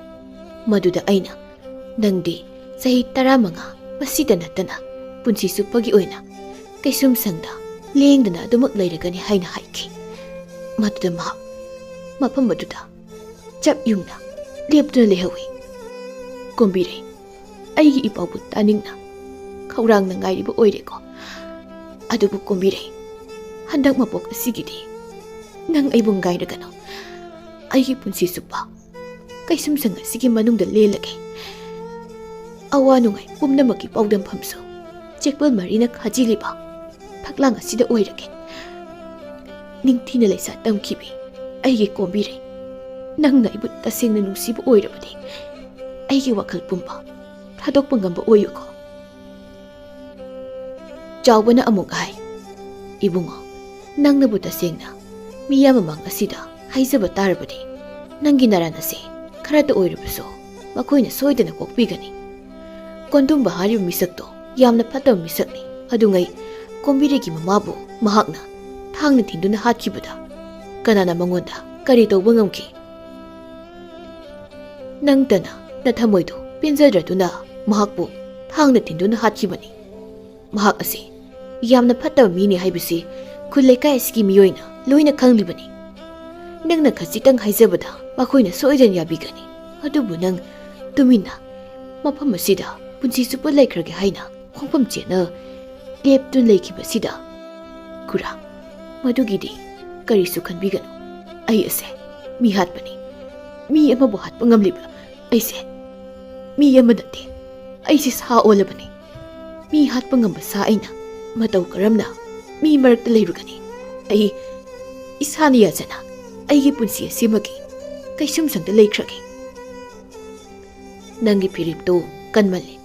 ꯃꯗꯨꯗ ꯑꯩꯅ ꯅꯪꯗꯤ ꯆꯍꯤ ꯇꯔꯥꯃꯉꯥ ꯃꯁꯤꯗ ꯅꯠꯇꯅ ꯄꯨꯟꯁꯤ ꯆꯨꯞꯄꯒꯤ ꯑꯣꯏꯅ ꯀꯩꯁꯨꯝꯁꯪꯗ ꯂꯦꯡꯗꯅ ꯑꯗꯨꯃꯛ ꯂꯩꯔꯒꯅꯤ ꯍꯥꯏꯅ ꯍꯥꯏꯈꯤ꯫ ꯃꯗꯨꯗ ꯃꯍꯥꯛ ꯃꯐꯝ ꯑꯗꯨꯗ ꯆꯞ ꯌꯨꯡꯅ ꯂꯦꯞꯇꯨꯅ ꯂꯩꯍꯧꯏ꯫" "ꯀꯣꯝꯕꯤꯔꯩ, ꯑꯩꯒꯤ ꯏꯄꯥꯎꯕꯨ ꯇꯥꯅꯤꯡꯅ ꯈꯧꯔꯥꯡꯅ ꯉꯥꯏꯔꯤꯕ ꯑꯣꯏꯔꯦꯀꯣ꯫ ꯑꯗꯨꯕꯨ ꯀꯣꯝꯕꯤꯔꯩ, ꯍꯟꯗꯛ ꯃꯄꯣꯛ ꯑꯁꯤꯒꯤꯗꯤ ꯅꯪ ꯑꯩꯕꯨ ꯉꯥꯏꯔꯒꯅꯨ꯫ ꯑꯩꯒꯤ ꯄꯨꯟꯁꯤ ꯆꯨꯞꯄ ꯀꯩꯁꯨꯝꯁꯪ ꯑꯁꯤꯒꯤ ꯃꯅꯨꯡꯗ ꯂꯦꯜꯂꯒꯦ꯫ ꯑꯋꯥ ꯅꯨꯡꯉꯥꯏ ꯄꯨꯝꯅꯃꯛꯀꯤ ꯄꯥꯎꯗꯝꯐꯝꯁꯨ ꯆꯦꯛꯄꯜ ꯃꯔꯤꯅ ꯈꯥꯖꯤꯜꯂꯤꯕ ꯐꯛꯂꯥꯡ ꯑꯁꯤꯗ ꯑꯣꯏꯔꯒꯦ꯫ ꯅꯤꯡꯊꯤꯅ ꯂꯩꯁꯥ ꯇꯝꯈꯤꯕꯤ ꯑꯩꯒꯤ ꯀꯣꯝꯕꯤꯔꯩ, ꯅꯪꯅ ꯑꯩꯕꯨ ꯇꯁꯦꯡꯅ ꯅꯨꯡꯁꯤꯕ ꯑꯣꯏꯔꯕꯗꯤ ꯑꯩꯒꯤ ꯋꯥꯈꯜ ꯄꯨꯝꯕ ꯊꯥꯗꯣꯛꯄ ꯉꯝꯕ ꯑꯣꯏꯌꯨꯀꯣ꯫" ꯆꯥꯎꯕꯅ ꯑꯃꯨꯛ ꯍꯥꯏ, "ꯏꯕꯨꯡꯉꯣ, ꯅꯪꯅꯕꯨ ꯇꯁꯦꯡꯅ ꯃꯤꯌꯥꯝ ꯃꯃꯥꯡ ꯑꯁꯤꯗ ꯍꯥꯏꯖꯕ ꯇꯥꯔꯕꯗꯤ, ꯅꯪꯒꯤ ꯅꯔꯥꯟ ꯑꯁꯦ ꯈꯔꯇ ꯑꯣꯏꯔꯕꯁꯨ ꯃꯈꯣꯏꯅ ꯁꯣꯏꯗꯅ ꯀꯣꯛꯄꯤꯒꯅꯤ꯫ ꯀꯣꯟꯗꯨꯝꯕ ꯍꯥꯏꯔꯤꯕ ꯃꯤꯁꯛꯇꯣ ꯌꯥꯝꯅ ꯐꯠꯇꯕ ꯃꯤꯁꯛꯅꯤ꯫ ꯑꯗꯨꯉꯩ ꯀꯣꯝꯕꯤꯔꯩꯒꯤ ꯃꯃꯥꯕꯨ ꯃꯍꯥꯛꯅ ꯊꯥꯡꯅ ꯊꯤꯟꯗꯨꯅ ꯍꯥꯠꯈꯤꯕꯗ ꯀꯅꯥꯅ ꯃꯉꯣꯟꯗ ꯀꯔꯤ ꯇꯧꯕ ꯉꯝꯈꯤ? ꯅꯪꯇꯅ ꯅꯊꯃꯣꯏꯗꯨ ꯄꯦꯟꯖꯗ꯭ꯔꯗꯨꯅ ꯃꯍꯥꯛꯄꯨ ꯊꯥꯡꯅ ꯊꯤꯟꯗꯨꯅ ꯍꯥꯠꯈꯤꯕꯅꯤ꯫ ꯃꯍꯥꯛ ꯑꯁꯤ ꯌꯥꯝꯅ ꯐꯠꯇꯕ ꯃꯤꯅꯤ ꯍꯥꯏꯕꯁꯤ ꯈꯨꯜ ꯂꯩꯀꯥꯏ ꯑꯁꯤꯒꯤ ꯃꯤꯑꯣꯏꯅ ꯂꯣꯏꯅ ꯈꯪꯂꯤꯕꯅꯤ꯫ ꯅꯪꯅ ꯈꯖꯤꯛꯇꯪ ꯍꯥꯏꯖꯕꯗ ꯃꯈꯣꯏꯅ ꯁꯣꯏꯗꯅ ꯌꯥꯕꯤꯒꯅꯤ꯫ ꯑꯗꯨꯕꯨ ꯅꯪ ꯇꯨꯃꯤꯟꯅ ꯃꯐꯝ ꯑꯁꯤꯗ ꯄꯨꯟꯁꯤ ꯆꯨꯞꯄ ꯂꯩꯈ꯭ꯔꯒꯦ ꯍꯥꯏꯅ ꯈꯣꯡꯐꯝ ꯆꯦꯠꯅ ꯂꯦꯞꯇꯨꯅ ꯂꯩꯈꯤꯕꯁꯤꯗ, ꯈꯨꯔꯥ, ꯃꯗꯨꯒꯤꯗꯤ ꯀꯔꯤꯁꯨ ꯈꯟꯕꯤꯒꯅꯨ꯫ ꯑꯩ ꯑꯁꯦ ꯃꯤ ꯍꯥꯠꯄꯅꯤ꯫ ꯃꯤ ꯑꯃꯕꯨ ꯍꯥꯠꯄ ꯉꯝꯂꯤꯕ ꯑꯩꯁꯦ ꯃꯤ ꯑꯃ ꯅꯠꯇꯦ꯫ ꯑꯩꯁꯦ ꯁꯥ ꯑꯣꯜꯂꯕꯅꯤ꯫ ꯃꯤ ꯍꯥꯠꯄ ꯉꯝꯕ ꯁꯥ ꯑꯩꯅ ꯃꯇꯧ ꯀꯔꯝꯅ ꯃꯤ ꯃꯔꯛꯇ ꯂꯩꯔꯨꯒꯅꯤ? ꯑꯩ ꯏꯁꯥꯅ ꯌꯥꯖꯅ ꯑꯩꯒꯤ ꯄꯨꯟꯁꯤ ꯑꯁꯤꯃꯒꯤ ꯀꯩꯁꯨꯝꯁꯪꯗ ꯂꯩꯈ꯭ꯔꯒꯦ꯫ ꯅꯪꯒꯤ ꯐꯤꯔꯦꯞꯇꯨ ꯀꯟꯃꯜꯂꯦ꯫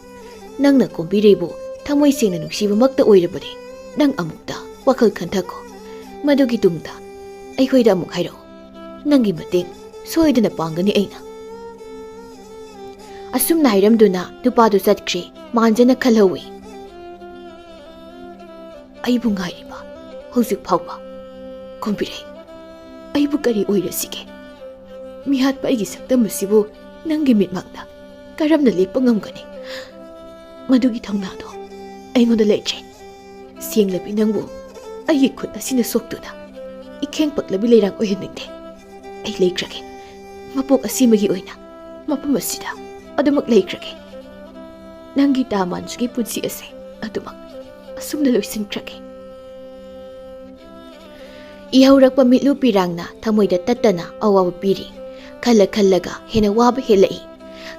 ꯅꯪꯅ ꯀꯣꯝꯕꯤꯔꯩꯕꯨ ꯊꯃꯣꯏ ꯁꯦꯡꯅ ꯅꯨꯡꯁꯤꯕꯃꯛꯇ ꯑꯣꯏꯔꯕꯗꯤ, ꯅꯪ ꯑꯃꯨꯛꯇ ꯋꯥꯈꯜ ꯈꯟꯊꯈꯣ꯫ ꯃꯗꯨꯒꯤ ꯇꯨꯡꯗ ꯑꯩꯈꯣꯏꯗ ꯑꯃꯨꯛ ꯍꯥꯏꯔꯛꯎ꯫ ꯅꯪꯒꯤ ꯃꯇꯦꯡ ꯁꯣꯏꯗꯅ ꯄꯥꯡꯒꯅꯤ ꯑꯩꯅ꯫ ꯑꯁꯨꯝꯅ ꯍꯥꯏꯔꯝꯗꯨꯅ ꯅꯨꯄꯥꯗꯨ ꯆꯠꯈ꯭ꯔꯦ꯫ ꯃꯥꯟꯖꯅ ꯈꯜꯍꯧꯏ, "ꯑꯩꯕꯨ ꯉꯥꯏꯔꯤꯕ ꯍꯧꯖꯤꯛ ꯐꯥꯎꯕ ꯀꯣꯝꯕꯤꯔꯩ, ꯑꯩꯕꯨ ꯀꯔꯤ ꯑꯣꯏꯔꯁꯤꯒꯦ? ꯃꯤꯍꯥꯠꯄ ꯑꯩꯒꯤ ꯁꯛꯇꯝ ꯑꯁꯤꯕꯨ ꯅꯪꯒꯤ ꯃꯤꯠꯃꯥꯡꯗ ꯀꯔꯝꯅ ꯂꯦꯞꯄ ꯉꯝꯒꯅꯤ? ꯃꯗꯨꯒꯤ ꯊꯧꯅꯥꯗꯣ ꯑꯩꯉꯣꯟꯗ ꯂꯩꯇ꯭ꯔꯦ꯫ ꯁꯦꯡꯂꯕꯤ ꯅꯪꯕꯨ ꯑꯩꯒꯤ ꯈꯨꯠ ꯑꯁꯤꯅ ꯁꯣꯛꯇꯨꯅ ꯏꯈꯦꯡ ꯄꯛꯂꯕꯤ ꯂꯩꯔꯥꯡ ꯑꯣꯏꯍꯟꯅꯤꯡꯗꯦ꯫ ꯑꯩ ꯂꯩꯈ꯭ꯔꯒꯦ꯫ ꯃꯄꯣꯛ ꯑꯁꯤꯃꯒꯤ ꯑꯣꯏꯅ ꯃꯐꯝ ꯑꯁꯤꯗ ꯑꯗꯨꯃꯛ ꯂꯩꯈ꯭ꯔꯒꯦ꯫ ꯅꯪꯒꯤ ꯇꯥ ꯃꯥꯟꯖꯨꯒꯤ ꯄꯨꯟꯁꯤ ꯑꯁꯦ ꯑꯗꯨꯃꯛ ꯑꯁꯨꯝꯅ ꯂꯣꯏꯁꯤꯟꯈ꯭ꯔꯒꯦ꯫" ꯏꯍꯧꯔꯛꯄ ꯃꯤꯠꯂꯨ ꯄꯤꯔꯥꯡꯅ ꯊꯃꯣꯏꯗ ꯇꯠꯇꯅ ꯑꯋꯥꯕ ꯄꯤꯔꯤ꯫ ꯈꯜꯂ ꯈꯜꯂꯒ ꯍꯦꯟꯅ ꯋꯥꯕ ꯍꯦꯜꯂꯛꯏ꯫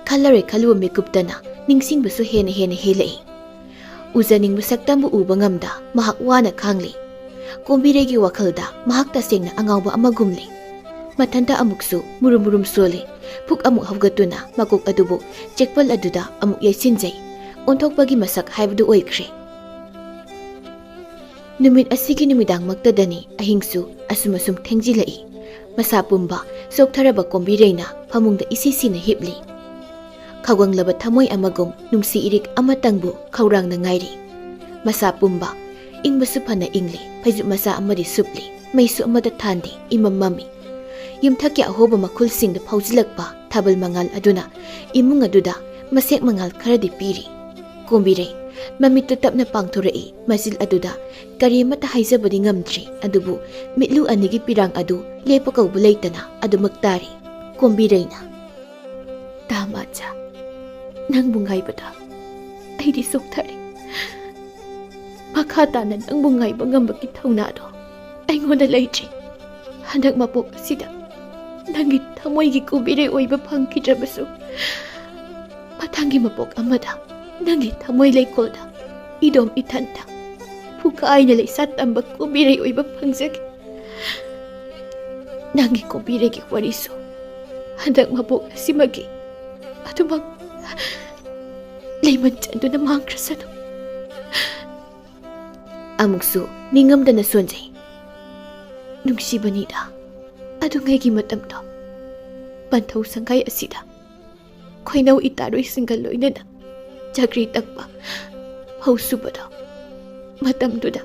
ꯈꯜꯂꯔꯣꯏ ꯈꯜꯂꯨꯕ ꯃꯤꯀꯨꯞꯇꯅ ꯅꯤꯡꯁꯤꯡꯕꯁꯨ ꯍꯦꯟꯅ ꯍꯦꯟꯅ ꯍꯦꯜꯂꯛꯏ꯫ ꯎꯖꯅꯤꯡꯕ ꯁꯛꯇꯝꯕꯨ ꯎꯕ ꯉꯝꯗ ꯃꯍꯥꯛ ꯋꯥꯅ ꯈꯥꯡꯂꯤ꯫ ꯀꯣꯝꯕꯤꯔꯩꯒꯤ ꯋꯥꯈꯜꯗ ꯃꯍꯥꯛ ꯇꯁꯦꯡꯅ ꯑꯉꯥꯎꯕ ꯑꯃꯒꯨꯝꯂꯤ꯫ ꯃꯊꯟꯇ ꯑꯃꯨꯛꯁꯨ ꯃꯨꯔꯨꯝ ꯃꯨꯔꯨꯝ ꯁꯣꯜꯂꯤ꯫ ꯐꯨꯛ ꯑꯃꯨꯛ ꯍꯧꯒꯠꯇꯨꯅ ꯃꯀꯣꯛ ꯑꯗꯨꯕꯨ ꯆꯦꯛꯄꯜ ꯑꯗꯨꯗ ꯑꯃꯨꯛ ꯌꯩꯁꯤꯟꯖꯩ꯫ ꯑꯣꯟꯊꯣꯛꯄꯒꯤ ꯃꯁꯛ ꯍꯥꯏꯕꯗꯨ ꯑꯣꯏꯈ꯭ꯔꯦ꯫ ꯅꯨꯃꯤꯠ ꯑꯁꯤꯒꯤ ꯅꯨꯃꯤꯗꯥꯡꯃꯛꯇꯗꯅꯤ ꯑꯍꯤꯡꯁꯨ ꯑꯁꯨꯝ ꯑꯁꯨꯝ ꯊꯦꯡꯖꯤꯜꯂꯛꯏ꯫ ꯃꯁꯥ ꯄꯨꯝꯕ ꯆꯣꯛꯊꯔꯕ ꯀꯣꯝꯕꯤꯔꯩꯅ ꯐꯃꯨꯡꯗ ꯏꯁꯤ ꯁꯤꯅ ꯍꯤꯞꯂꯤ꯫ ꯈꯧꯒꯪꯂꯕ ꯊꯃꯣꯏ ꯑꯃꯒꯨꯝ ꯅꯨꯡꯁꯤ ꯏꯔꯤꯛ ꯑꯃꯇꯪꯕꯨ ꯈꯧꯔꯥꯡꯅ ꯉꯥꯏꯔꯤ꯫ ꯃꯁꯥ ꯄꯨꯝꯕ, ꯏꯪꯕꯁꯨ ꯐꯅ ꯏꯪꯂꯤ, ꯐꯩꯖꯨꯞ ꯃꯆꯥ ꯑꯃꯗꯤ ꯁꯨꯞꯂꯤ, ꯃꯩꯁꯨ ꯑꯃꯠꯇ ꯊꯥꯟꯗꯦ, ꯏꯃꯝ ꯃꯝꯃꯤ꯫ ꯌꯨꯝꯊꯛꯀꯤ ꯑꯍꯣꯕ ꯃꯈꯨꯜꯁꯤꯡꯗ ꯐꯥꯎꯖꯤꯜꯂꯛꯄ ꯊꯥꯕꯜ ꯃꯉꯥꯜ ꯑꯗꯨꯅ ꯏꯃꯨꯡ ꯑꯗꯨꯗ ꯃꯁꯦꯛ ꯃꯉꯥꯜ ꯈꯔꯗꯤ ꯄꯤꯔꯤ꯫ ꯀꯣꯝꯕꯤꯔꯩ ꯃꯃꯤꯠꯇꯨ ꯇꯞꯅ ꯄꯥꯡꯊꯣꯔꯛꯏ, ꯃꯆꯤꯜ ꯑꯗꯨꯗ ꯀꯔꯤ ꯑꯃꯠꯇ ꯍꯥꯏꯖꯕꯗꯤ ꯉꯝꯗ꯭ꯔꯤ, ꯑꯗꯨꯕꯨ ꯃꯤꯠꯂꯨ ꯑꯅꯤꯒꯤ ꯄꯤꯔꯥꯡ ꯑꯗꯨ ꯂꯦꯞꯄ ꯀꯧꯕ ꯂꯩꯇꯅ ꯑꯗꯨꯃꯛ ꯇꯥꯔꯤ꯫ ꯀꯣꯝꯕꯤꯔꯩꯅ, "ꯇꯥ ꯃꯥꯟꯖ, ꯅꯪꯕꯨ ꯉꯥꯏꯕꯗ ꯑꯩꯗꯤ ꯆꯣꯛꯊꯔꯦ꯫ ꯃꯈꯥ ꯇꯥꯅ ꯅꯪꯕꯨ ꯉꯥꯏꯕ ꯉꯝꯕꯒꯤ ꯊꯧꯅꯥꯗꯣ ꯑꯩꯉꯣꯟꯗ ꯂꯩꯇ꯭ꯔꯤ꯫ ꯍꯟꯗꯛ ꯃꯄꯣꯛ ꯑꯁꯤꯗ ꯅꯪꯒꯤ ꯊꯃꯣꯏꯒꯤ ꯀꯣꯝꯕꯤꯔꯩ ꯑꯣꯏꯕ ꯐꯪꯈꯤꯗ꯭ꯔꯕꯁꯨ, ꯃꯊꯪꯒꯤ ꯃꯄꯣꯛ ꯑꯃꯗ ꯅꯪꯒꯤ ꯊꯃꯣꯏ ꯂꯩꯀꯣꯜꯗ ꯏꯗꯣꯝ ꯏꯊꯟꯇ ꯐꯨꯀꯥꯏꯅ ꯂꯩꯁꯥ ꯇꯝꯕ ꯀꯣꯝꯕꯤꯔꯩ ꯑꯣꯏꯕ ꯐꯪꯖꯒꯦ꯫ ꯅꯪꯒꯤ ꯀꯣꯝꯕꯤꯔꯩꯒꯤ ꯋꯥꯔꯤꯁꯨ ꯍꯟꯗꯛ ꯃꯄꯣꯛ ꯑꯁꯤꯃꯒꯤ ꯑꯗꯨꯃꯛ ꯂꯩꯃꯟ ꯆꯟꯗꯨꯅ ꯃꯥꯡꯈ꯭ꯔꯁꯅꯨ꯫" ꯑꯃꯨꯛꯁꯨ ꯅꯤꯡꯉꯝꯗꯅ ꯁꯣꯟꯖꯩ꯫ ꯅꯨꯡꯁꯤꯕꯅꯤꯗ, ꯑꯗꯨꯉꯩꯒꯤ ꯃꯇꯝꯗꯣ ꯄꯟꯊꯧ ꯁꯪꯒꯥꯏ ꯑꯁꯤꯗ ꯈꯣꯏꯅꯧ ꯏꯇꯥꯔꯣꯏꯁꯤꯡꯒ ꯂꯣꯏꯅꯅ ꯆꯥꯀ꯭ꯔꯤ ꯇꯛꯄ ꯐꯧ ꯁꯨꯕꯗꯣ꯫ ꯃꯇꯝꯗꯨꯗ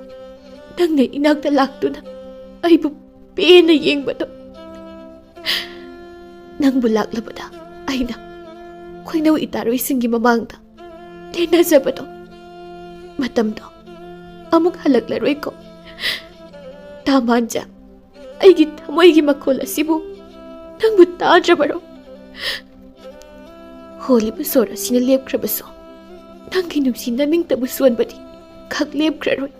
ꯅꯪꯅ ꯏꯅꯥꯛꯇ ꯂꯥꯛꯇꯨꯅ ꯑꯩꯕꯨ ꯄꯦꯟꯅ ꯌꯦꯡꯕꯗꯣ꯫ ꯅꯪꯕꯨ ꯂꯥꯛꯂꯕꯗ ꯑꯩꯅ ꯈꯣꯏꯅꯧ ꯏꯇꯥꯔꯣꯏꯁꯤꯡꯒꯤ ꯃꯃꯥꯡꯗ ꯂꯦꯟꯅꯖꯕꯗꯣ꯫ ꯃꯇꯝꯗꯣ ꯑꯃꯨꯛ ꯍꯜꯂꯛꯂꯔꯣꯏꯀꯣ꯫ ꯇꯥꯃꯥꯟꯖ, ꯑꯩꯒꯤ ꯊꯃꯣꯏꯒꯤ ꯃꯈꯣꯜ ꯑꯁꯤꯕꯨ ꯅꯪꯕꯨ ꯇꯥꯗ꯭ꯔꯕꯔꯣ? ꯍꯣꯜꯂꯤꯕ ꯁꯣꯔ ꯑꯁꯤꯅ ꯂꯦꯞꯈ꯭ꯔꯕꯁꯨ, ꯅꯪꯒꯤ ꯅꯨꯡꯁꯤ ꯅꯃꯤꯡꯇꯕꯨ ꯁꯣꯟꯕꯗꯤ ꯈꯛ ꯂꯦꯞꯈ꯭ꯔꯔꯣꯏ꯫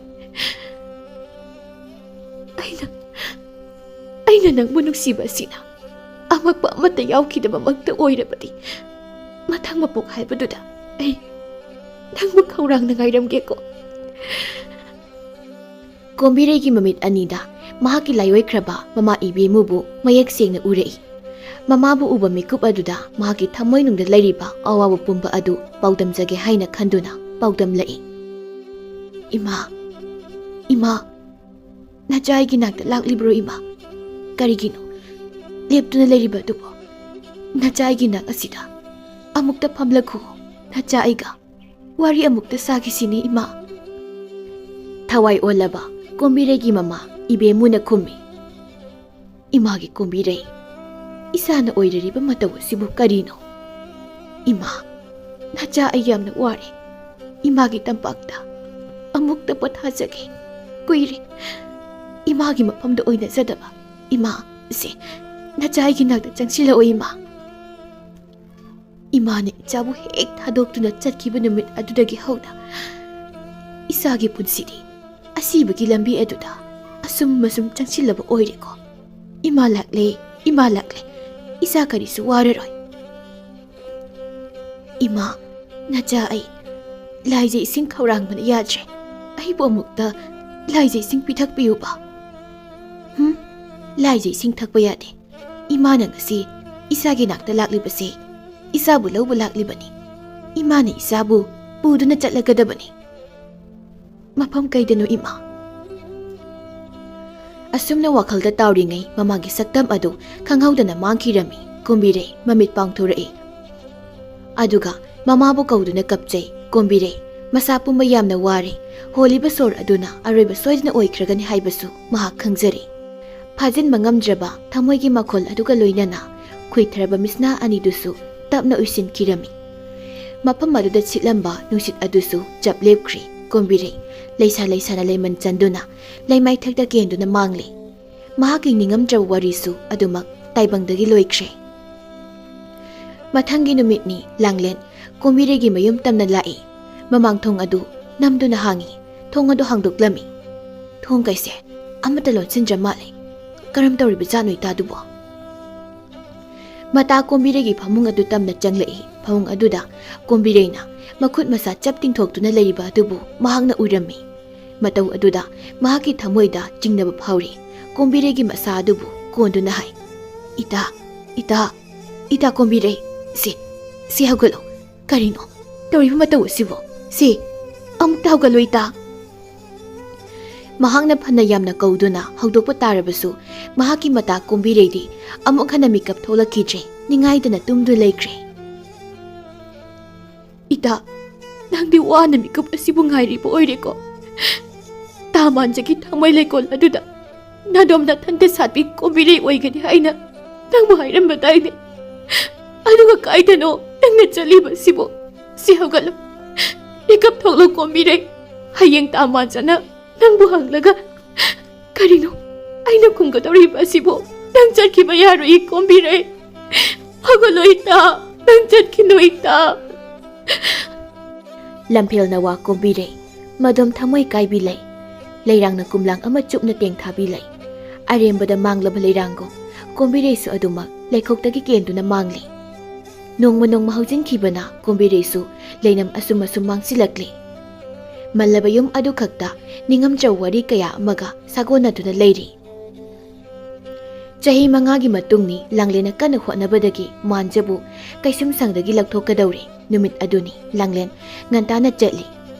ꯑꯩꯅ, ꯑꯩꯅ ꯅꯪꯕꯨ ꯅꯨꯡꯁꯤꯕ ꯑꯁꯤꯅ ꯑꯃꯛꯄ ꯑꯃꯠꯇ ꯌꯥꯎꯈꯤꯗꯕꯃꯛꯇ ꯑꯣꯏꯔꯕꯗꯤ, ꯃꯊꯪ ꯃꯄꯣꯛ ꯍꯥꯏꯕꯗꯨꯗ ꯑꯩ ꯅꯪꯕꯨ ꯈꯧꯔꯥꯡꯅ ꯉꯥꯏꯔꯝꯒꯦꯀꯣ꯫ ꯀꯣꯝꯕꯤꯔꯩꯒꯤ ꯃꯃꯤꯠ ꯑꯅꯤꯗ ꯃꯍꯥꯛꯀꯤ ꯂꯥꯏꯑꯣꯏꯈ꯭ꯔꯕ ꯃꯃꯥ ꯏꯕꯦꯝꯃꯨꯕꯨ ꯃꯌꯦꯛ ꯁꯦꯡꯅ ꯎꯔꯛꯏ꯫ ꯃꯃꯥꯕꯨ ꯎꯕ ꯃꯤꯀꯨꯞ ꯑꯗꯨꯗ ꯃꯍꯥꯛꯀꯤ ꯊꯃꯣꯏꯅꯨꯡꯗ ꯂꯩꯔꯤꯕ ꯑꯋꯥꯕ ꯄꯨꯝꯕ ꯑꯗꯨ ꯄꯥꯎꯗꯝꯖꯒꯦ ꯍꯥꯏꯅ ꯈꯟꯗꯨꯅ ꯄꯥꯎꯗꯝꯂꯛꯏ꯫ "ꯏꯃꯥ, ꯏꯃꯥ, ꯅꯆꯥ ꯑꯩꯒꯤ ꯅꯥꯛꯇ ꯂꯥꯛꯂꯤꯕ꯭ꯔꯣ ꯏꯃꯥ? ꯀꯔꯤꯒꯤꯅꯣ ꯂꯦꯞꯇꯨꯅ ꯂꯩꯔꯤꯕ ꯑꯗꯨꯕꯨ? ꯅꯆꯥ ꯑꯩꯒꯤ ꯅꯥꯛ ꯑꯁꯤꯗ ꯑꯃꯨꯛꯇ ꯐꯝꯂꯈꯣ, ꯅꯆꯥ ꯑꯩꯒ ꯋꯥꯔꯤ ꯑꯃꯨꯛꯇ ꯁꯥꯈꯤꯁꯤꯅꯤ, ꯏꯃꯥ꯫ ꯊꯋꯥꯏ ꯑꯣꯜꯂꯕ ꯀꯣꯝꯕꯤꯔꯩꯒꯤ ꯃꯃꯥ ꯏꯕꯦꯝꯃꯨꯅ ꯈꯨꯝꯃꯤ, "ꯏꯃꯥꯒꯤ ꯀꯣꯝꯕꯤꯔꯩ, ꯏꯁꯥꯅ ꯑꯣꯏꯔꯔꯤꯕ ꯃꯇꯧ ꯑꯁꯤꯕꯨ ꯀꯔꯤꯅꯣ? ꯏꯃꯥ, ꯅꯆꯥ ꯑꯩ ꯌꯥꯝꯅ ꯋꯥꯔꯦ꯫ ꯏꯃꯥꯒꯤ ꯇꯝꯄꯥꯛꯇ ꯑꯃꯨꯛꯇ ꯄꯣꯊꯥꯖꯒꯦ꯫ ꯀꯨꯏꯔꯦ ꯏꯃꯥꯒꯤ ꯃꯐꯝꯗ ꯑꯣꯏꯅꯖꯗꯕ꯫ ꯏꯃꯥ, ꯁꯦ, ꯅꯆꯥ ꯑꯩꯒꯤ ꯅꯥꯛꯇ ꯆꯪꯁꯤꯜꯂꯛꯑꯣ, ꯏꯃꯥ꯫" ꯏꯃꯥꯅ ꯏꯆꯥꯕꯨ ꯍꯦꯛ ꯊꯥꯗꯣꯛꯇꯨꯅ ꯆꯠꯈꯤꯕ ꯅꯨꯃꯤꯠ ꯑꯗꯨꯗꯒꯤ ꯍꯧꯅ ꯏꯆꯥꯒꯤ ꯄꯨꯟꯁꯤꯗꯤ ꯑꯁꯤꯕꯒꯤ ꯂꯝꯕꯤ ꯑꯗꯨꯗ ꯑꯁꯨꯝ ꯑꯁꯨꯝ ꯆꯪꯁꯤꯜꯂꯕ ꯑꯣꯏꯔꯦꯀꯣ꯫ "ꯏꯃꯥ ꯂꯥꯛꯂꯦ, ꯏꯃꯥ ꯂꯥꯛꯂꯦ, ꯏꯆꯥ ꯀꯔꯤꯁꯨ ꯋꯥꯔꯔꯣꯏ꯫" "ꯏꯃꯥ, ꯅꯆꯥ ꯑꯩ ꯂꯥꯏꯖ ꯏꯁꯤꯡ ꯈꯧꯔꯥꯡꯕꯅ ꯌꯥꯗ꯭ꯔꯦ꯫ ꯑꯩꯕꯨ ꯑꯃꯨꯛꯇ ꯂꯥꯏꯖ ꯏꯁꯤꯡ ꯄꯤꯊꯛꯄꯤꯌꯨꯕ꯫" "ꯍꯨꯝ, ꯂꯥꯏꯖ ꯏꯁꯤꯡ ꯊꯛꯄ ꯌꯥꯗꯦ꯫ ꯏꯃꯥꯅ ꯉꯁꯤ ꯏꯆꯥꯒꯤ ꯅꯥꯛꯇ ꯂꯥꯛꯂꯤꯕꯁꯦ ꯏꯆꯥꯕꯨ ꯂꯧꯕ ꯂꯥꯛꯂꯤꯕꯅꯤ꯫ ꯏꯃꯥꯅ ꯏꯆꯥꯕꯨ ꯄꯨꯗꯨꯅ ꯆꯠꯂꯒꯗꯕꯅꯤ꯫ ꯃꯐꯝ ꯀꯩꯗꯅꯣ, ꯏꯃꯥ?" ꯑꯁꯨꯝꯅ ꯋꯥꯈꯜꯗ ꯇꯥꯎꯔꯤꯉꯩ ꯃꯃꯥꯒꯤ ꯁꯛꯇꯝ ꯑꯗꯨ ꯈꯪꯍꯧꯗꯅ ꯃꯥꯡꯈꯤꯔꯝꯃꯤ꯫ ꯀꯣꯝꯕꯤꯔꯩ ꯃꯃꯤꯠ ꯄꯥꯡꯊꯣꯔꯛꯏ꯫ ꯑꯗꯨꯒ ꯃꯃꯥꯕꯨ ꯀꯧꯗꯨꯅ ꯀꯞꯆꯩ꯫ ꯀꯣꯝꯕꯤꯔꯩ ꯃꯁꯥ ꯄꯨꯝꯕ ꯌꯥꯝꯅ ꯋꯥꯔꯦ꯫ ꯍꯣꯜꯂꯤꯕ ꯁꯣꯔ ꯑꯗꯨꯅ ꯑꯔꯣꯏꯕ ꯁꯣꯏꯗꯅ ꯑꯣꯏꯈ꯭ꯔꯒꯅꯤ ꯍꯥꯏꯕꯁꯨ ꯃꯍꯥꯛ ꯈꯪꯖꯔꯦ꯫ ꯐꯥꯖꯤꯟꯕ ꯉꯝꯗ꯭ꯔꯕ ꯊꯃꯣꯏꯒꯤ ꯃꯈꯣꯜ ꯑꯗꯨꯒ ꯂꯣꯏꯅꯅ ꯈꯨꯏꯊꯔꯕ ꯃꯤꯠꯁꯅꯥ ꯑꯅꯤꯗꯨꯁꯨ ꯇꯞꯅ ꯎꯏꯁꯤꯟꯈꯤꯔꯝꯃꯤ꯫ ꯃꯐꯝ ꯑꯗꯨꯗ ꯁꯤꯠꯂꯝꯕ ꯅꯨꯡꯁꯤꯠ ꯑꯗꯨꯁꯨ ꯆꯞ ꯂꯦꯞꯈ꯭ꯔꯦ꯫ ꯀꯣꯝꯕꯤꯔꯩ ꯂꯩꯁꯥ ꯂꯩꯁꯥꯅ ꯂꯩꯃꯟ ꯆꯟꯗꯨꯅ ꯂꯩꯃꯥꯏꯊꯛꯇ ꯀꯦꯟꯗꯨꯅ ꯃꯥꯡꯂꯦ꯫ ꯃꯍꯥꯛꯀꯤ ꯅꯤꯡꯉꯝꯗ꯭ꯔꯕ ꯋꯥꯔꯤꯁꯨ ꯑꯗꯨꯃꯛ ꯇꯥꯏꯕꯪꯗꯒꯤ ꯂꯣꯏꯈ꯭ꯔꯦ꯫ ꯃꯊꯪꯒꯤ ꯅꯨꯃꯤꯠꯅꯤ꯫ ꯂꯥꯡꯂꯦꯟ ꯀꯣꯝꯕꯤꯔꯩꯒꯤ ꯃꯌꯨꯝ ꯇꯝꯅ ꯂꯥꯛꯏ꯫ ꯃꯃꯥꯡ ꯊꯣꯡ ꯑꯗꯨ ꯅꯝꯗꯨꯅ ꯍꯥꯡꯉꯤ꯫ ꯊꯣꯡ ꯑꯗꯨ ꯍꯥꯡꯗꯣꯛꯂꯝꯃꯤ꯫ "ꯊꯣꯡ ꯀꯩꯁꯦ ꯑꯃꯠꯇ ꯂꯣꯟꯁꯤꯟꯗ꯭ꯔ ꯃꯥꯜꯂꯦ꯫ ꯀꯔꯝ ꯇꯧꯔꯤꯕꯖꯥꯠꯅꯣ ꯏꯇꯥꯗꯨꯕꯣ?" ꯃꯇꯥ ꯀꯣꯝꯕꯤꯔꯩꯒꯤ ꯐꯃꯨꯡ ꯑꯗꯨ ꯇꯝꯅ ꯆꯪꯂꯛꯏ꯫ ꯐꯃꯨꯡ ꯑꯗꯨꯗ ꯀꯣꯝꯕꯤꯔꯩꯅ ꯃꯈꯨꯠ ꯃꯁꯥ ꯆꯞ ꯇꯤꯡꯊꯣꯛꯇꯨꯅ ꯂꯩꯔꯤꯕ ꯑꯗꯨꯕꯨ ꯃꯍꯥꯛꯅ ꯎꯔꯝꯃꯤ꯫ ꯃꯇꯧ ꯑꯗꯨꯗ ꯃꯍꯥꯛꯀꯤ ꯊꯃꯣꯏꯗ ꯆꯤꯡꯅꯕ ꯐꯥꯎꯔꯤ꯫ ꯀꯣꯝꯕꯤꯔꯩꯒꯤ ꯃꯁꯥ ꯑꯗꯨꯕꯨ ꯀꯣꯟꯗꯨꯅ ꯍꯥꯏ, "ꯏꯇꯥ, ꯏꯇꯥ, ꯏꯇꯥ ꯀꯣꯝꯕꯤꯔꯩ, ꯁꯤ, ꯁꯤ ꯍꯧꯒꯠꯂꯣ꯫ ꯀꯔꯤꯅꯣ ꯇꯧꯔꯤꯕ ꯃꯇꯧ ꯑꯁꯤꯕꯣ? ꯁꯤ, ꯑꯃꯨꯛꯇ ꯍꯧꯒꯠꯂꯣ ꯏꯇꯥ꯫" ꯃꯍꯥꯛꯅ ꯐꯅ ꯌꯥꯝꯅ ꯀꯧꯗꯨꯅ ꯍꯧꯗꯣꯛꯄ ꯇꯥꯔꯕꯁꯨ ꯃꯍꯥꯛꯀꯤ ꯃꯇꯥ ꯀꯣꯝꯕꯤꯔꯩꯗꯤ ꯑꯃꯨꯛ ꯍꯟꯅ ꯃꯤꯀꯞ ꯊꯣꯛꯂꯛꯈꯤꯗ꯭ꯔꯦ꯫ ꯅꯤꯡꯉꯥꯏꯗꯅ ꯇꯨꯝꯗꯨꯅ ꯂꯩꯈ꯭ꯔꯦ꯫ "ꯏꯇꯥ, ꯅꯪꯗꯤ ꯋꯥꯅ ꯃꯤꯀꯨꯞ ꯑꯁꯤꯕꯨ ꯉꯥꯏꯔꯤꯕ ꯑꯣꯏꯔꯦꯀꯣ꯫ ꯇꯥ ꯃꯥꯟꯖꯒꯤ ꯊꯃꯣꯏ ꯂꯩꯀꯣꯜ ꯑꯗꯨꯗ ꯅꯥꯗꯣꯝ ꯅꯊꯟꯇ ꯁꯥꯠꯄꯤ ꯀꯣꯝꯕꯤꯔꯩ ꯑꯣꯏꯒꯅꯤ ꯍꯥꯏꯅ ꯅꯪꯕꯨ ꯍꯥꯏꯔꯝꯕꯗꯥꯏꯅꯦ? ꯑꯗꯨꯒ ꯀꯥꯏꯗꯅꯣ ꯅꯪꯅ ꯆꯠꯂꯤꯕꯁꯤꯕꯨ? ꯁꯤ ꯍꯧꯒꯠꯂꯣ, ꯃꯤꯀꯞ ꯊꯣꯛꯂꯣ ꯀꯣꯝꯕꯤꯔꯩ꯫ ꯍꯌꯦꯡ ꯇꯥ ꯃꯥꯟꯖꯅ ꯅꯪꯕꯨ ꯍꯪꯂꯒ ꯀꯔꯤꯅꯣ ꯑꯩꯅ ꯈꯨꯝꯒꯗꯧꯔꯤꯕ ꯑꯁꯤꯕꯨ? ꯅꯪ ꯆꯠꯈꯤꯕ ꯌꯥꯔꯣꯏ ꯀꯣꯝꯕꯤꯔꯩ꯫ ꯍꯧꯒꯠꯂꯣ ꯏꯇꯥ, ꯅꯪ ꯆꯠꯈꯤꯅꯨ ꯏꯇꯥ꯫" ꯂꯝꯐꯦꯜꯅ ꯋꯥ ꯀꯣꯝꯕꯤꯔꯩ, ꯃꯗꯣꯝ ꯊꯃꯣꯏ ꯀꯥꯏꯕꯤ ꯂꯩ꯫ ꯂꯩꯔꯥꯡꯅ ꯀꯨꯝꯂꯥꯡ ꯑꯃ ꯆꯨꯞꯅ ꯇꯦꯡꯊꯥꯕꯤ ꯂꯩ꯫ ꯑꯔꯦꯝꯕꯗ ꯃꯥꯡꯂꯕ ꯂꯩꯔꯥꯡꯒꯨꯝ ꯀꯣꯝꯕꯤꯔꯩꯁꯨ ꯑꯗꯨꯃꯛ ꯂꯩꯈꯣꯛꯇꯒꯤ ꯀꯦꯟꯗꯨꯅ ꯃꯥꯡꯂꯤ꯫ ꯅꯣꯡꯃ ꯅꯣꯡꯃ ꯍꯧꯖꯤꯟꯈꯤꯕꯅ ꯀꯣꯝꯕꯤꯔꯩꯁꯨ ꯂꯩꯅꯝ ꯑꯁꯨꯝ ꯑꯁꯨꯝ ꯃꯥꯡꯁꯤꯜꯂꯛꯂꯤ꯫ ꯃꯜꯂꯕ ꯌꯨꯝ ꯑꯗꯨ ꯈꯛꯇ ꯅꯤꯡꯉꯝꯖꯧ ꯋꯥꯔꯤ ꯀꯌꯥ ꯑꯃꯒ ꯁꯥꯒꯣꯟꯅꯗꯨꯅ ꯂꯩꯔꯤ꯫ ꯆꯍꯤ ꯃꯉꯥꯒꯤ ꯃꯇꯨꯡꯅꯤ ꯂꯥꯡꯂꯦꯟꯅ ꯀꯟꯅ ꯍꯣꯠꯅꯕꯗꯒꯤ ꯃꯥꯟꯖꯕꯨ ꯀꯩꯁꯨꯝꯁꯪꯗꯒꯤ ꯂꯧꯊꯣꯛꯀꯗꯧꯔꯦ꯫ ꯅꯨꯃꯤꯠ ꯑꯗꯨꯅꯤ ꯂꯥꯡꯂꯦꯟ ꯉꯟꯇꯥꯅ ꯆꯠꯂꯤ꯫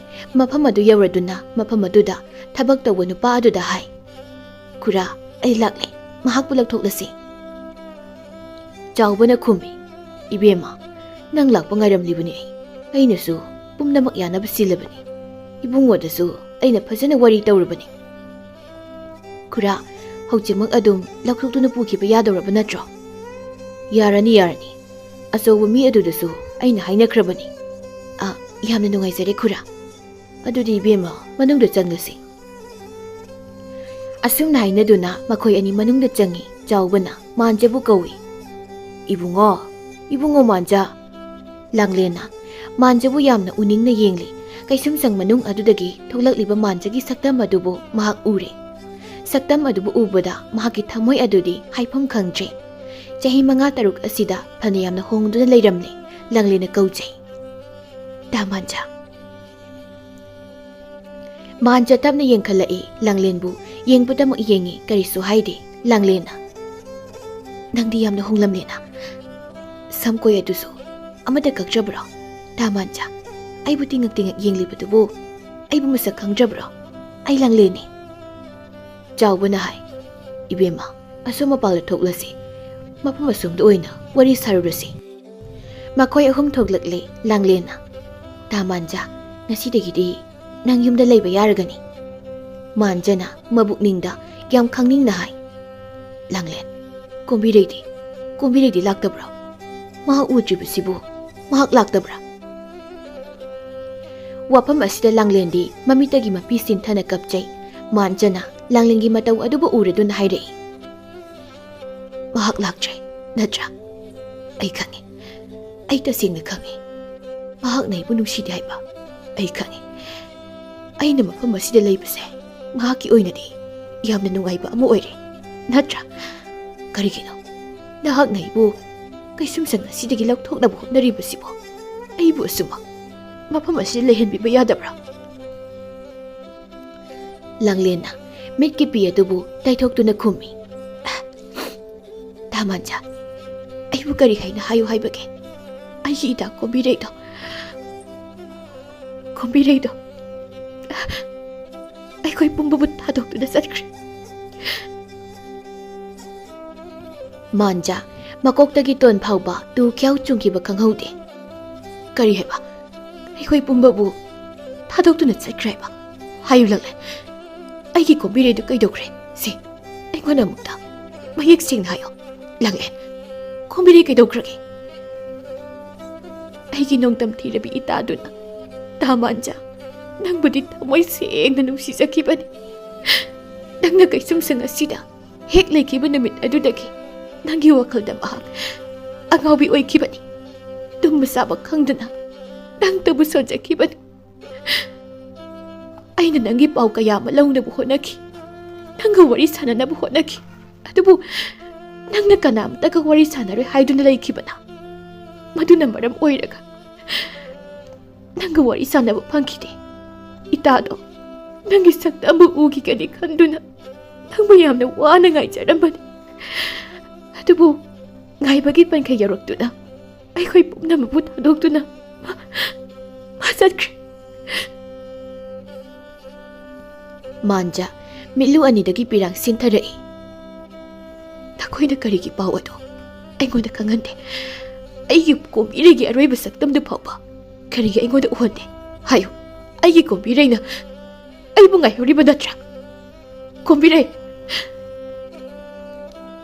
ꯃꯐꯝ ꯑꯗꯨ ꯌꯧꯔꯗꯨꯅ ꯃꯐꯝ ꯑꯗꯨꯗ ꯊꯕꯛ ꯇꯧꯕ ꯅꯨꯄꯥ ꯑꯗꯨꯗ ꯍꯥꯏ, "ꯈꯨꯔꯥ, ꯑꯩ ꯂꯥꯛꯂꯦ, ꯃꯍꯥꯛꯄꯨ ꯂꯧꯊꯣꯛꯂꯁꯤ꯫" ꯆꯥꯎꯕꯅ ꯈꯨꯝꯃꯤ, "ꯏꯕꯦꯝꯃ, ꯅꯪ ꯂꯥꯛꯄ ꯉꯥꯏꯔꯝꯂꯤꯕꯅꯤ ꯑꯩ꯫ ꯑꯩꯅꯁꯨ ꯄꯨꯝꯅꯃꯛ ꯌꯥꯅꯕ ꯁꯤꯜꯂꯕꯅꯤ꯫ ꯏꯕꯨꯡꯉꯣꯗꯁꯨ ꯑꯩꯅ ꯐꯖꯅ ꯋꯥꯔꯤ ꯇꯧꯔꯕꯅꯤ꯫" "ꯈꯨꯔꯥ, ꯍꯧꯖꯤꯛꯃꯛ ꯑꯗꯨꯝ ꯂꯧꯊꯣꯛꯇꯨꯅ ꯄꯨꯈꯤꯕ ꯌꯥꯗꯧꯔꯕ ꯅꯠꯇ꯭ꯔꯣ?" "ꯌꯥꯔꯅꯤ, ꯌꯥꯔꯅꯤ꯫ ꯑꯆꯧꯕ ꯃꯤ ꯑꯗꯨꯗꯁꯨ ꯑꯩꯅ ꯍꯥꯏꯅꯈ꯭ꯔꯕꯅꯤ꯫" "ꯑ, ꯌꯥꯝꯅ ꯅꯨꯡꯉꯥꯏꯖꯔꯦ ꯈꯨꯔꯥ꯫ ꯑꯗꯨꯗꯤ ꯏꯕꯦꯝꯃ, ꯃꯅꯨꯡꯗ ꯆꯪꯂꯁꯤ꯫" ꯑꯁꯨꯝꯅ ꯍꯥꯏꯅꯗꯨꯅ ꯃꯈꯣꯏ ꯑꯅꯤ ꯃꯅꯨꯡꯗ ꯆꯪꯉꯤ꯫ ꯆꯥꯎꯕꯅ ꯃꯥꯟꯖꯕꯨ ꯀꯧꯏ, "ꯏꯕꯨꯡꯉꯣ, ꯏꯕꯨꯡꯉꯣ ꯃꯥꯟꯖ꯫" ꯂꯥꯡꯂꯦꯟꯅ ꯃꯥꯟꯖꯕꯨ ꯌꯥꯝꯅ ꯎꯅꯤꯡꯅ ꯌꯦꯡꯂꯤ꯫ ꯀꯩꯁꯨꯝꯁꯪ ꯃꯅꯨꯡ ꯑꯗꯨꯗꯒꯤ ꯊꯣꯛꯂꯛꯂꯤꯕ ꯃꯥꯟꯖꯒꯤ ꯁꯛꯇꯝ ꯑꯗꯨꯕꯨ ꯃꯍꯥꯛ ꯎꯔꯦ꯫ ꯁꯛꯇꯝ ꯑꯗꯨꯕꯨ ꯎꯕꯗ ꯃꯍꯥꯛꯀꯤ ꯊꯃꯣꯏ ꯑꯗꯨꯗꯤ ꯍꯥꯏꯐꯝ ꯈꯪꯗ꯭ꯔꯦ꯫ ꯆꯍꯤ ꯃꯉꯥ ꯇꯔꯨꯛ ꯑꯁꯤꯗ ꯐꯅ ꯌꯥꯝꯅ ꯍꯣꯡꯗꯨꯅ ꯂꯩꯔꯝꯂꯦ꯫ ꯂꯥꯡꯂꯦꯟꯅ ꯀꯧꯖꯩ, "ꯇꯥ ꯃꯥꯟꯖ꯫" ꯃꯥꯟꯖ ꯇꯞꯅ ꯌꯦꯡꯈꯠꯂꯛꯏ꯫ ꯂꯥꯡꯂꯦꯟꯕꯨ ꯌꯦꯡꯕꯇꯃꯛ ꯌꯦꯡꯉꯤ, ꯀꯔꯤꯁꯨ ꯍꯥꯏꯗꯦ꯫ ꯂꯥꯡꯂꯦꯟꯅ, "ꯅꯪꯗꯤ ꯌꯥꯝꯅ ꯍꯣꯡꯂꯝꯂꯦꯅ꯫ ꯁꯝꯀꯣꯏ ꯑꯗꯨꯁꯨ ꯑꯃꯠꯇ ꯀꯛꯇ꯭ꯔꯕ꯭ꯔꯣ? ꯇꯥ ꯃꯥꯟꯖ, ꯑꯩꯕꯨ ꯇꯤꯡꯉꯛ ꯇꯤꯡꯉꯛ ꯌꯦꯡꯂꯤꯕꯗꯨꯕꯨ ꯑꯩꯕꯨ ꯃꯁꯛ ꯈꯪꯗ꯭ꯔꯕ꯭ꯔꯣ? ꯑꯩ ꯂꯥꯡꯂꯦꯟꯅꯤ꯫" ꯆꯥꯎꯕꯅ ꯍꯥꯏ, "ꯏꯕꯦꯝꯃ, ꯑꯁꯣꯝ ꯃꯄꯥꯜꯗ ꯊꯣꯛꯂꯁꯤ꯫ ꯃꯐꯝ ꯑꯁꯣꯝꯗ ꯑꯣꯏꯅ ꯋꯥꯔꯤ ꯁꯥꯔꯨꯔꯁꯤ꯫" ꯃꯈꯣꯏ ꯑꯍꯨꯝ ꯊꯣꯛꯂꯛꯂꯦ꯫ ꯂꯥꯡꯂꯦꯟꯅ, "ꯇꯥ ꯃꯥꯟꯖꯥ, ꯉꯁꯤꯗꯒꯤꯗꯤ ꯅꯪ ꯌꯨꯝꯗ ꯂꯩꯕ ꯌꯥꯔꯒꯅꯤ꯫" ꯃꯥꯟꯖꯥꯅ ꯃꯕꯨꯛꯅꯤꯡꯗ ꯌꯥꯝ ꯈꯪꯅꯤꯡꯅ ꯍꯥꯏ꯫ "ꯂꯥꯡꯂꯦꯟ, ꯀꯣꯝꯕꯤꯔꯩꯗꯤ? ꯀꯣꯝꯕꯤꯔꯩꯗꯤ ꯂꯥꯛꯇꯕ꯭ꯔꯣ? ꯃꯍꯥꯛ ꯎꯗ꯭ꯔꯤꯕꯁꯤꯕꯨ ꯃꯍꯥꯛ ꯂꯥꯛꯇꯕ꯭ꯔꯥ?" ꯋꯥꯐꯝ ꯑꯁꯤꯗ ꯂꯥꯡꯂꯦꯟꯗꯤ ꯃꯃꯤꯠꯇꯒꯤ ꯃꯄꯤ ꯁꯤꯟꯊꯅ ꯀꯞꯆꯩ꯫ ꯃꯥꯟꯖꯥꯅ ꯂꯥꯡꯂꯦꯟꯒꯤ ꯃꯇꯧ ꯑꯗꯨꯕꯨ ꯎꯔꯗꯨꯅ ꯍꯥꯏꯔꯛꯏ, "ꯃꯍꯥꯛ ꯂꯥꯛꯇ꯭ꯔꯦ, ꯅꯠꯇ꯭ꯔꯥ? ꯑꯩ ꯈꯪꯉꯤ, ꯑꯩ ꯇꯁꯦꯡꯅ ꯈꯪꯉꯤ꯫ ꯃꯍꯥꯛꯅ ꯑꯩꯕꯨ ꯅꯨꯡꯁꯤꯗꯦ ꯍꯥꯏꯕ ꯑꯩ ꯈꯪꯉꯤ꯫ ꯑꯩꯅ ꯃꯐꯝ ꯑꯁꯤꯗ ꯂꯩꯕꯁꯦ ꯃꯍꯥꯛꯀꯤ ꯑꯣꯏꯅꯗꯤ ꯌꯥꯝꯅ ꯅꯨꯡꯉꯥꯏꯕ ꯑꯃ ꯑꯣꯏꯔꯦ, ꯅꯠꯇ꯭ꯔꯥ? ꯀꯔꯤꯒꯤꯅꯣ ꯅꯍꯥꯛꯅ ꯑꯩꯕꯨ ꯀꯩꯁꯨꯝꯁꯪ ꯑꯁꯤꯗꯒꯤ ꯂꯧꯊꯣꯛꯅꯕ ꯍꯣꯠꯅꯔꯤꯕꯁꯤꯕꯣ? ꯑꯩꯕꯨ ꯑꯁꯨꯝꯃꯛ ꯃꯐꯝ ꯑꯁꯤꯗ ꯂꯩꯍꯟꯕꯤꯕ ꯌꯥꯗꯕ꯭ꯔꯥ?" ꯂꯥꯡꯂꯦꯟꯅ ꯃꯤꯠꯀꯤ ꯄꯤ ꯑꯗꯨꯕꯨ ꯇꯩꯊꯣꯛꯇꯨꯅ ꯈꯨꯝꯃꯤ, "ꯇꯥ ꯃꯥꯟꯖꯥ, ꯑꯩꯕꯨ ꯀꯔꯤ ꯍꯥꯏꯅ ꯍꯥꯏꯌꯨ ꯍꯥꯏꯕꯒꯦ? ꯑꯩꯒꯤ ꯏꯇꯥ ꯀꯣꯝꯕꯤꯔꯩꯗꯣ, ꯀꯣꯝꯕꯤꯔꯩꯗꯣ ꯑꯩꯈꯣꯏ ꯄꯨꯝꯕꯕꯨ ꯊꯥꯗꯣꯛꯇꯨꯅ ꯆꯠꯈ꯭ꯔꯦ꯫" ꯃꯥꯟꯖꯥ ꯃꯀꯣꯛꯇꯒꯤ ꯇꯣꯟ ꯐꯥꯎꯕ ꯇꯨ ꯈ꯭ꯌꯥꯎ ꯆꯨꯡꯈꯤꯕ ꯈꯪꯍꯧꯗꯦ꯫ "ꯀꯔꯤ ꯍꯥꯏꯕ? ꯑꯩꯈꯣꯏ ꯄꯨꯝꯕꯕꯨ ꯊꯥꯗꯣꯛꯇꯨꯅ ꯆꯠꯈ꯭ꯔꯦ ꯍꯥꯏꯕ? ꯍꯥꯏꯌꯨ ꯂꯥꯡꯂꯦꯟ, ꯑꯩꯒꯤ ꯀꯣꯝꯕꯤꯔꯩꯗꯨ ꯀꯩꯗꯧꯈ꯭ꯔꯦ? ꯁꯤ ꯑꯩꯉꯣꯟꯗ ꯑꯃꯨꯛꯇ ꯃꯌꯦꯛ ꯁꯦꯡꯅ ꯍꯥꯏꯌꯣ ꯂꯥꯡꯂꯦꯟ꯫ ꯀꯣꯝꯕꯤꯔꯩ ꯀꯩꯗꯧꯈ꯭ꯔꯒꯦ?" "ꯑꯩꯒꯤ ꯅꯣꯡꯗꯝ ꯊꯤꯔꯕꯤ ꯏꯇꯥꯗꯨꯅ, ꯇꯥ ꯃꯥꯟꯖꯥ, ꯅꯪꯕꯨꯗꯤ ꯊꯃꯣꯏ ꯁꯦꯡꯅ ꯅꯨꯡꯁꯤꯖꯈꯤꯕꯅꯤ꯫ ꯅꯪꯅ ꯀꯩꯁꯨꯝꯁꯪ ꯑꯁꯤꯗ ꯍꯦꯛ ꯂꯩꯈꯤꯕ ꯅꯨꯃꯤꯠ ꯑꯗꯨꯗꯒꯤ ꯅꯪꯒꯤ ꯋꯥꯈꯜꯗ ꯃꯍꯥꯛ ꯑꯉꯥꯎꯕꯤ ꯑꯣꯏꯈꯤꯕꯅꯤ꯫ ꯇꯨꯝꯕ ꯆꯥꯕ ꯈꯪꯗꯅ ꯅꯪꯇꯕꯨ ꯁꯣꯟꯖꯈꯤꯕꯅꯤ꯫ ꯑꯩꯅ ꯅꯪꯒꯤ ꯄꯥꯎ ꯀꯌꯥ ꯑꯃ ꯂꯧꯅꯕ ꯍꯣꯠꯅꯈꯤ, ꯅꯪꯒ ꯋꯥꯔꯤ ꯁꯥꯟꯅꯅꯕ ꯍꯣꯠꯅꯈꯤ, ꯑꯗꯨꯕꯨ ꯅꯪꯅ ꯀꯅꯥꯝꯇꯒ ꯋꯥꯔꯤ ꯁꯥꯟꯅꯔꯣꯏ ꯍꯥꯏꯗꯨꯅ ꯂꯩꯈꯤꯕꯅ, ꯃꯗꯨꯅ ꯃꯔꯝ ꯑꯣꯏꯔꯒ ꯅꯪꯒ ꯋꯥꯔꯤ ꯁꯥꯟꯅꯕ ꯐꯪꯈꯤꯗꯦ꯫ ꯏꯇꯥꯗꯣ ꯅꯪꯒꯤ ꯁꯛꯇꯝꯕꯨ ꯎꯈꯤꯒꯅꯤ ꯈꯟꯗꯨꯅ ꯅꯪꯕꯨ ꯌꯥꯝꯅ ꯋꯥꯅ ꯉꯥꯏꯖꯔꯝꯕꯅꯤ꯫ ꯑꯗꯨꯕꯨ ꯉꯥꯏꯕꯒꯤ ꯄꯟꯈꯩ ꯌꯧꯔꯛꯇꯨꯅ ꯑꯩꯈꯣꯏ ꯄꯨꯝꯅꯃꯛꯄꯨ ꯊꯥꯗꯣꯛꯇꯨꯅ ꯃꯥ, ꯃꯥ ꯆꯠꯈ꯭ꯔꯦ꯫" ꯃꯥꯟꯖꯥ ꯃꯤꯠꯂꯨ ꯑꯅꯤꯗꯒꯤ ꯄꯤꯔꯥꯡ ꯁꯤꯟꯊꯔꯛꯏ꯫ "ꯅꯈꯣꯏꯅ ꯀꯔꯤꯒꯤ ꯄꯥꯎ ꯑꯗꯨ ꯑꯩꯉꯣꯟꯗ ꯈꯪꯍꯟꯗꯦ? ꯑꯩꯒꯤ ꯀꯣꯝꯕꯤꯔꯩꯒꯤ ꯑꯔꯣꯏꯕ ꯁꯛꯇꯝꯗꯨ ꯐꯥꯎꯕ ꯀꯔꯤꯒꯤ ꯑꯩꯉꯣꯟꯗ ꯎꯍꯟꯗꯦ? ꯍꯥꯏꯌꯨ, ꯑꯩꯒꯤ ꯀꯣꯝꯕꯤꯔꯩꯅ ꯑꯩꯕꯨ ꯉꯥꯏꯍꯧꯔꯤꯕ ꯅꯠꯇ꯭ꯔꯥ? ꯀꯣꯝꯕꯤꯔꯩ!"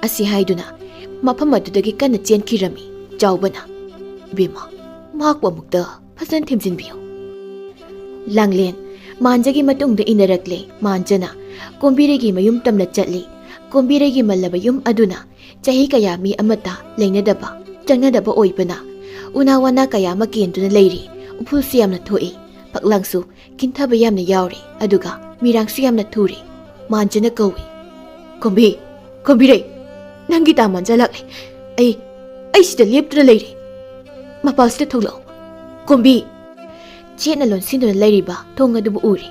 ꯑꯁꯤ ꯍꯥꯏꯗꯨꯅ ꯃꯐꯝ ꯑꯗꯨꯗꯒꯤ ꯀꯟꯅ ꯆꯦꯟꯈꯤꯔꯝꯃꯤ ꯆꯥꯎꯕꯅ꯫ "ꯏꯕꯦꯝꯃ, ꯃꯍꯥꯛꯄꯨ ꯑꯃꯨꯛꯇ ꯐꯖꯅ ꯊꯦꯝꯖꯤꯟꯕꯤꯌꯨ꯫" ꯂꯥꯡꯂꯦꯟ ꯃꯥꯟꯖꯒꯤ ꯃꯇꯨꯡꯗ ꯏꯟꯅꯔꯛꯂꯦ꯫ ꯃꯥꯟꯖꯅ ꯀꯣꯝꯕꯤꯔꯩꯒꯤ ꯃꯌꯨꯝ ꯇꯝꯅ ꯆꯠꯂꯤ꯫ ꯀꯣꯝꯕꯤꯔꯩꯒꯤ ꯃꯜꯂꯕ ꯌꯨꯝ ꯑꯗꯨꯅ ꯆꯍꯤ ꯀꯌꯥ ꯃꯤ ꯑꯃꯠꯇ ꯂꯩꯅꯗꯕ, ꯆꯪꯅꯗꯕ ꯑꯣꯏꯕꯅ ꯎꯅꯥ ꯋꯥꯅꯥ ꯀꯌꯥ ꯑꯃ ꯀꯦꯟꯗꯨꯅ ꯂꯩꯔꯤ꯫ ꯎꯐꯨꯜꯁꯨ ꯌꯥꯝꯅ ꯊꯣꯛꯏ, ꯐꯛꯂꯥꯡꯁꯨ ꯀꯤꯟꯊꯕ ꯌꯥꯝꯅ ꯌꯥꯎꯔꯤ, ꯑꯗꯨꯒ ꯃꯤꯔꯥꯡꯁꯨ ꯌꯥꯝꯅ ꯊꯨꯔꯤ꯫ ꯃꯥꯟꯖꯅ ꯀꯧꯏ, "ꯀꯣꯝꯕꯤ, ꯀꯣꯝꯕꯤꯔꯩ, ꯅꯪꯒꯤ ꯇꯥ ꯃꯥꯟꯖ ꯂꯥꯛꯂꯦ꯫ ꯑꯩ, ꯑꯩ ꯁꯤꯗ ꯂꯦꯞꯇꯨꯅ ꯂꯩꯔꯦ꯫ ꯃꯄꯥꯜꯁꯤꯗ ꯊꯣꯛꯂꯛꯑꯣ, ꯀꯣꯝꯕꯤ!" ꯆꯦꯠꯅ ꯂꯣꯟꯁꯤꯟꯗꯨꯅ ꯂꯩꯔꯤꯕ ꯊꯣꯡ ꯑꯗꯨꯕꯨ ꯎꯔꯦ꯫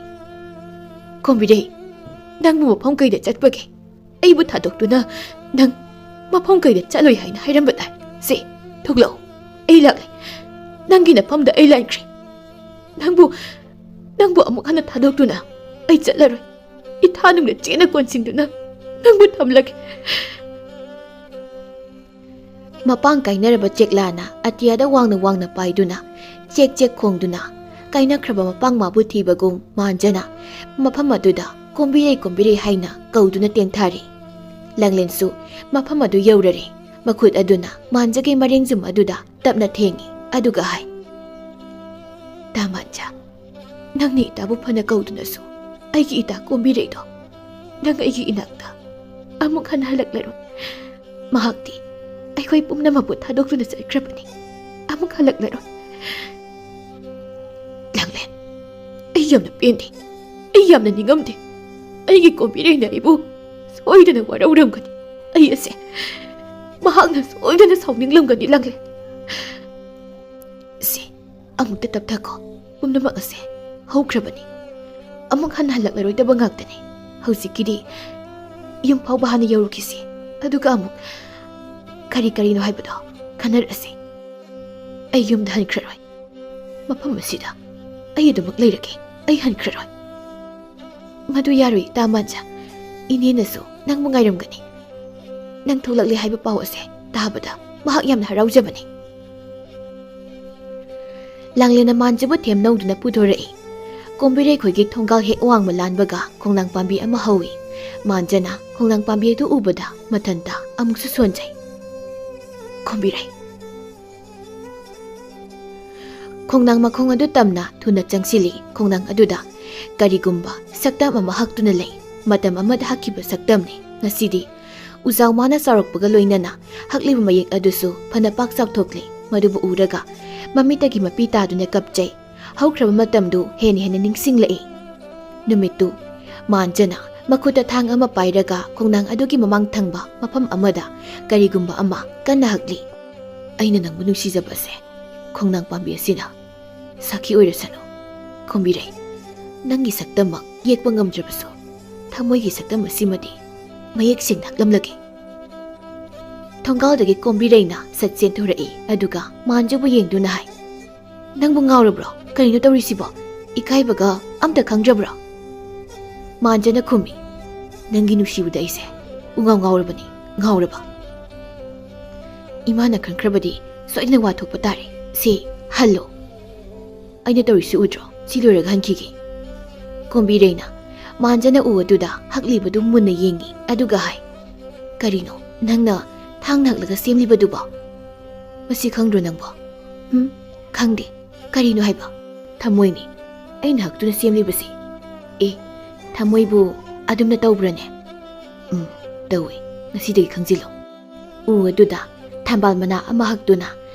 "ꯀꯣꯝꯕꯤꯔꯩ, ꯅꯪꯕꯨ ꯃꯐꯝ ꯀꯩꯗ ꯆꯠꯄꯒꯦ? ꯑꯩꯕꯨ ꯊꯥꯗꯣꯛꯇꯨꯅ ꯅꯪ ꯃꯐꯝ ꯀꯩꯗ ꯆꯠꯂꯣꯏ ꯍꯥꯏꯅ ꯍꯥꯏꯔꯝꯕ ꯇꯥꯏ꯫ ꯁꯦ, ꯊꯣꯛꯂꯛꯑꯣ, ꯑꯩ ꯂꯥꯛꯂꯦ꯫ ꯅꯪꯒꯤ ꯅꯐꯝꯗ ꯑꯩ ꯂꯥꯟꯈ꯭ꯔꯦ꯫ ꯅꯪꯕꯨ, ꯅꯪꯕꯨ ꯑꯃꯨꯛ ꯍꯟꯅ ꯊꯥꯗꯣꯛꯇꯨꯅ ꯑꯩ ꯆꯠꯂꯔꯣꯏ꯫ ꯏꯊꯥ ꯅꯨꯡꯗ ꯆꯦꯠꯅ ꯀꯣꯟꯁꯤꯟꯗꯨꯅ ꯅꯪꯕꯨ ꯊꯝꯂꯒꯦ꯫" ꯃꯄꯥꯡ ꯀꯥꯏꯅꯔꯕ ꯆꯦꯛꯂꯥꯅ ꯑꯇꯤꯌꯥꯗ ꯋꯥꯡꯅ ꯋꯥꯡꯅ ꯄꯥꯏꯗꯨꯅ, ꯆꯦꯛ ꯆꯦꯛ ꯈꯣꯡꯗꯨꯅ, ꯀꯥꯏꯅꯈ꯭ꯔꯕ ꯃꯄꯥꯡ ꯃꯥꯕꯨ ꯊꯤꯕꯒꯨꯝ ꯃꯥꯟꯖꯅ ꯃꯐꯝ ꯑꯗꯨꯗ "ꯀꯣꯝꯕꯤꯔꯩ, ꯀꯣꯝꯕꯤꯔꯩ" ꯍꯥꯏꯅ ꯀꯧꯗꯨꯅ ꯇꯦꯟꯊꯥꯔꯦ꯫ ꯂꯥꯡꯂꯦꯟꯁꯨ ꯃꯐꯝ ꯑꯗꯨ ꯌꯧꯔꯔꯦ꯫ ꯃꯈꯨꯠ ꯑꯗꯨꯅ ꯃꯥꯟꯖꯒꯤ ꯃꯔꯦꯡꯖꯨꯝ ꯑꯗꯨꯗ ꯇꯞꯅ ꯊꯦꯡꯉꯤ, ꯑꯗꯨꯒ ꯍꯥꯏ, "ꯇꯥ ꯃꯥꯟꯖ, ꯅꯪꯅ ꯏꯇꯥꯕꯨ ꯐꯅ ꯀꯧꯗꯨꯅꯁꯨ ꯑꯩꯒꯤ ꯏꯇꯥ ꯀꯣꯝꯕꯤꯔꯩꯗꯣ ꯅꯪ ꯑꯩꯒꯤ ꯏꯅꯥꯛꯇ ꯑꯃꯨꯛ ꯍꯟꯅ ꯍꯜꯂꯛꯂꯔꯣꯏ꯫ ꯃꯍꯥꯛꯇꯤ ꯑꯩꯈꯣꯏ ꯄꯨꯝꯅꯃꯛꯄꯨ ꯊꯥꯗꯣꯛꯇꯨꯅ ꯆꯠꯈ꯭ꯔꯕꯅꯤ꯫ ꯑꯃꯨꯛ ꯍꯜꯂꯛꯂꯔꯣꯏ꯫" ꯂꯥꯡꯂꯦꯟ, ꯑꯩ ꯌꯥꯝꯅ ꯄꯦꯟꯗꯦ꯫ ꯑꯩ ꯌꯥꯝꯅ ꯅꯤꯡꯉꯝꯗꯦ꯫ ꯑꯩꯒꯤ ꯀꯣꯝꯕꯤꯔꯩꯅ ꯑꯩꯕꯨ ꯁꯣꯏꯗꯅ ꯋꯥꯔꯧꯔꯝꯒꯅꯤ꯫ ꯑꯩ ꯑꯁꯦ ꯃꯍꯥꯛꯅ ꯁꯣꯏꯗꯅ ꯁꯥꯎꯅꯤꯡꯂꯝꯒꯅꯤ, ꯂꯥꯡꯂꯦꯟ꯫ ꯁꯦ, ꯑꯃꯨꯛꯇ ꯇꯞꯊꯈꯣ꯫ ꯄꯨꯝꯅꯃꯛ ꯑꯁꯦ ꯍꯧꯈ꯭ꯔꯕꯅꯤ꯫ ꯑꯃꯨꯛ ꯍꯟꯅ ꯍꯜꯂꯛꯂꯔꯣꯏꯗꯕ ꯉꯥꯛꯇꯅꯤ꯫ ꯍꯧꯖꯤꯛꯀꯤꯗꯤ ꯌꯨꯝ ꯐꯥꯎꯕ ꯍꯥꯟꯅ ꯌꯧꯔꯨꯈꯤꯁꯤ, ꯑꯗꯨꯒ ꯑꯃꯨꯛ ꯀꯔꯤ ꯀꯔꯤꯅꯣ ꯍꯥꯏꯕꯗꯣ ꯈꯟꯅꯔꯛꯑꯁꯤ꯫ ꯑꯩ ꯌꯨꯝꯗ ꯍꯟꯈ꯭ꯔꯔꯣꯏ꯫ ꯃꯐꯝ ꯑꯁꯤꯗ ꯑꯩ ꯑꯗꯨꯃꯛ ꯂꯩꯔꯒꯦ꯫ ꯑꯩ ꯍꯟꯈ꯭ꯔꯔꯣꯏ꯫ ꯃꯗꯨ ꯌꯥꯔꯣꯏ, ꯇꯥ ꯃꯥꯟꯖ꯫ ꯏꯅꯦꯅꯁꯨ ꯅꯪꯕꯨ ꯉꯥꯏꯔꯝꯒꯅꯤ꯫ ꯅꯪ ꯊꯣꯛꯂꯛꯂꯦ ꯍꯥꯏꯕ ꯄꯥꯎ ꯑꯁꯦ ꯇꯥꯕꯗ ꯃꯍꯥꯛ ꯌꯥꯝꯅ ꯍꯔꯥꯎꯖꯕꯅꯤ꯫ ꯂꯥꯡꯂꯦꯟꯅ ꯃꯥꯟꯖꯕꯨ ꯊꯦꯝꯅꯧꯗꯨꯅ ꯄꯨꯊꯣꯔꯛꯏ꯫ ꯀꯣꯝꯕꯤꯔꯩ ꯈꯣꯏꯒꯤ ꯊꯣꯡꯒꯥꯜ ꯍꯦꯛ ꯋꯥꯡꯃ ꯂꯥꯟꯕꯒ ꯈꯣꯡꯅꯥꯡ ꯄꯥꯝꯕꯤ ꯑꯃ ꯍꯧꯏ꯫ ꯃꯥꯟꯖꯅ ꯈꯣꯡꯅꯥꯡ ꯄꯥꯝꯕꯤ ꯑꯗꯨ ꯎꯕꯗ ꯃꯊꯟꯇ ꯑꯃꯨꯛꯁꯨ ꯁꯣꯟꯖꯩ꯫ "ꯀꯣꯝꯕꯤꯔꯩ!" ꯈꯣꯡꯅꯥꯡ ꯃꯈꯣꯡ ꯑꯗꯨ ꯇꯝꯅ ꯊꯨꯅ ꯆꯪꯁꯤꯜꯂꯤ꯫ ꯈꯣꯡꯅꯥꯡ ꯑꯗꯨꯗ ꯀꯔꯤꯒꯨꯝꯕ ꯁꯛꯇꯝ ꯑꯃ ꯍꯛꯇꯨꯅ ꯂꯩ꯫ ꯃꯇꯝ ꯑꯃꯗ ꯍꯛꯈꯤꯕ ꯁꯛꯇꯝꯅꯤ꯫ ꯉꯁꯤꯗꯤ ꯎꯖꯥꯎ ꯃꯥꯅ ꯆꯥꯎꯔꯛꯄꯒ ꯂꯣꯏꯅꯅ ꯍꯛꯂꯤꯕ ꯃꯌꯦꯛ ꯑꯗꯨꯁꯨ ꯐꯅ ꯄꯥꯛ ꯆꯥꯎꯊꯣꯛꯂꯦ꯫ ꯃꯗꯨꯕꯨ ꯎꯔꯒ ꯃꯃꯤꯠꯇꯒꯤ ꯃꯄꯤ ꯇꯥꯗꯨꯅ ꯀꯞꯆꯩ꯫ ꯍꯧꯈ꯭ꯔꯕ ꯃꯇꯝꯗꯨ ꯍꯦꯟꯅ ꯍꯦꯟꯅ ꯅꯤꯡꯁꯤꯡꯂꯛꯏ꯫ ꯅꯨꯃꯤꯠꯇꯨ ꯃꯥꯟꯖꯅ ꯃꯈꯨꯠꯇ ꯊꯥꯡ ꯑꯃ ꯄꯥꯏꯔꯒ ꯈꯣꯡꯅꯥꯡ ꯑꯗꯨꯒꯤ ꯃꯃꯥꯡ ꯊꯪꯕ ꯃꯐꯝ ꯑꯃꯗ ꯀꯔꯤꯒꯨꯝꯕ ꯑꯃ ꯀꯟꯅ ꯍꯛꯂꯤ꯫ "ꯑꯩꯅ ꯅꯪꯕꯨ ꯅꯨꯡꯁꯤꯖꯕꯁꯦ ꯈꯣꯡꯅꯥꯡ ꯄꯥꯝꯕꯤ ꯑꯁꯤꯅ ꯁꯥꯈꯤ ꯑꯣꯏꯔꯁꯅꯨ꯫ ꯀꯣꯝꯕꯤꯔꯩ, ꯅꯪꯒꯤ ꯁꯛꯇꯝꯃꯛ ꯌꯦꯛꯄ ꯉꯝꯗ꯭ꯔꯕꯁꯨ, ꯊꯃꯣꯏꯒꯤ ꯁꯛꯇꯝ ꯑꯁꯤꯃꯗꯤ ꯃꯌꯦꯛ ꯁꯦꯡꯅ ꯍꯛꯂꯝꯂꯒꯦ꯫" ꯊꯣꯡꯒꯥꯜꯗꯒꯤ ꯀꯣꯝꯕꯤꯔꯩꯅ ꯁꯠ ꯆꯦꯟꯊꯣꯔꯛꯏ, ꯑꯗꯨꯒ ꯃꯥꯟꯖꯕꯨ ꯌꯦꯡꯗꯨꯅ ꯍꯥꯏ, "ꯅꯪꯕꯨ ꯉꯥꯎꯔꯕ꯭ꯔꯣ? ꯀꯔꯤꯅꯣ ꯇꯧꯔꯤꯁꯤꯕꯣ? ꯏꯀꯥꯏꯕꯒ ꯑꯝꯇ ꯈꯪꯗ꯭ꯔꯕ꯭ꯔꯣ?" ꯃꯥꯟꯖꯅ ꯈꯨꯝꯃꯤ, "ꯅꯪꯒꯤ ꯅꯨꯡꯁꯤꯕꯗ ꯑꯩꯁꯦ ꯄꯨꯡꯉꯥꯎ ꯉꯥꯎꯔꯕꯅꯤ, ꯉꯥꯎꯔꯕ꯫" "ꯏꯃꯥꯅ ꯈꯟꯈ꯭ꯔꯕꯗꯤ ꯁꯣꯏꯗꯅ ꯋꯥ ꯊꯣꯛꯄ ꯇꯥꯔꯦ꯫ ꯁꯤ ꯍꯜꯂꯣ꯫ ꯑꯩꯅ ꯇꯧꯔꯤꯁꯤ ꯎꯗ꯭ꯔꯣ? ꯁꯤ ꯂꯣꯏꯔꯒ ꯍꯟꯈꯤꯒꯦ꯫" ꯀꯣꯝꯕꯤꯔꯩꯅ ꯃꯥꯟꯖꯅ ꯎ ꯑꯗꯨꯗ ꯍꯛꯂꯤꯕꯗꯨ ꯃꯨꯟꯅ ꯌꯦꯡꯉꯤ, ꯑꯗꯨꯒ ꯍꯥꯏ, "ꯀꯔꯤꯅꯣ ꯅꯪꯅ ꯊꯥꯡꯅ ꯍꯛꯂꯒ ꯁꯦꯝꯂꯤꯕꯗꯨꯕꯣ? ꯃꯁꯤ ꯈꯪꯗ꯭ꯔꯣ ꯅꯪꯕꯣ?" "ꯍꯨꯝ, ꯈꯪꯗꯦ꯫ ꯀꯔꯤꯅꯣ ꯍꯥꯏꯕ?" "ꯊꯃꯣꯏꯅꯤ, ꯑꯩꯅ ꯍꯛꯇꯨꯅ ꯁꯦꯝꯂꯤꯕꯁꯤ꯫" "ꯑꯦ, ꯊꯃꯣꯏꯕꯨ ꯑꯗꯨꯝꯅ ꯇꯧꯕ꯭ꯔꯅꯦ?" "ꯎꯝ, ꯇꯧꯏ꯫ ꯉꯁꯤꯗꯒꯤ ꯈꯪꯖꯤꯜꯂꯣ꯫" ꯎ ꯑꯗꯨꯗ ꯊꯝꯕꯥꯜ ꯃꯅꯥ ꯑꯃ ꯍꯛꯇꯨꯅ,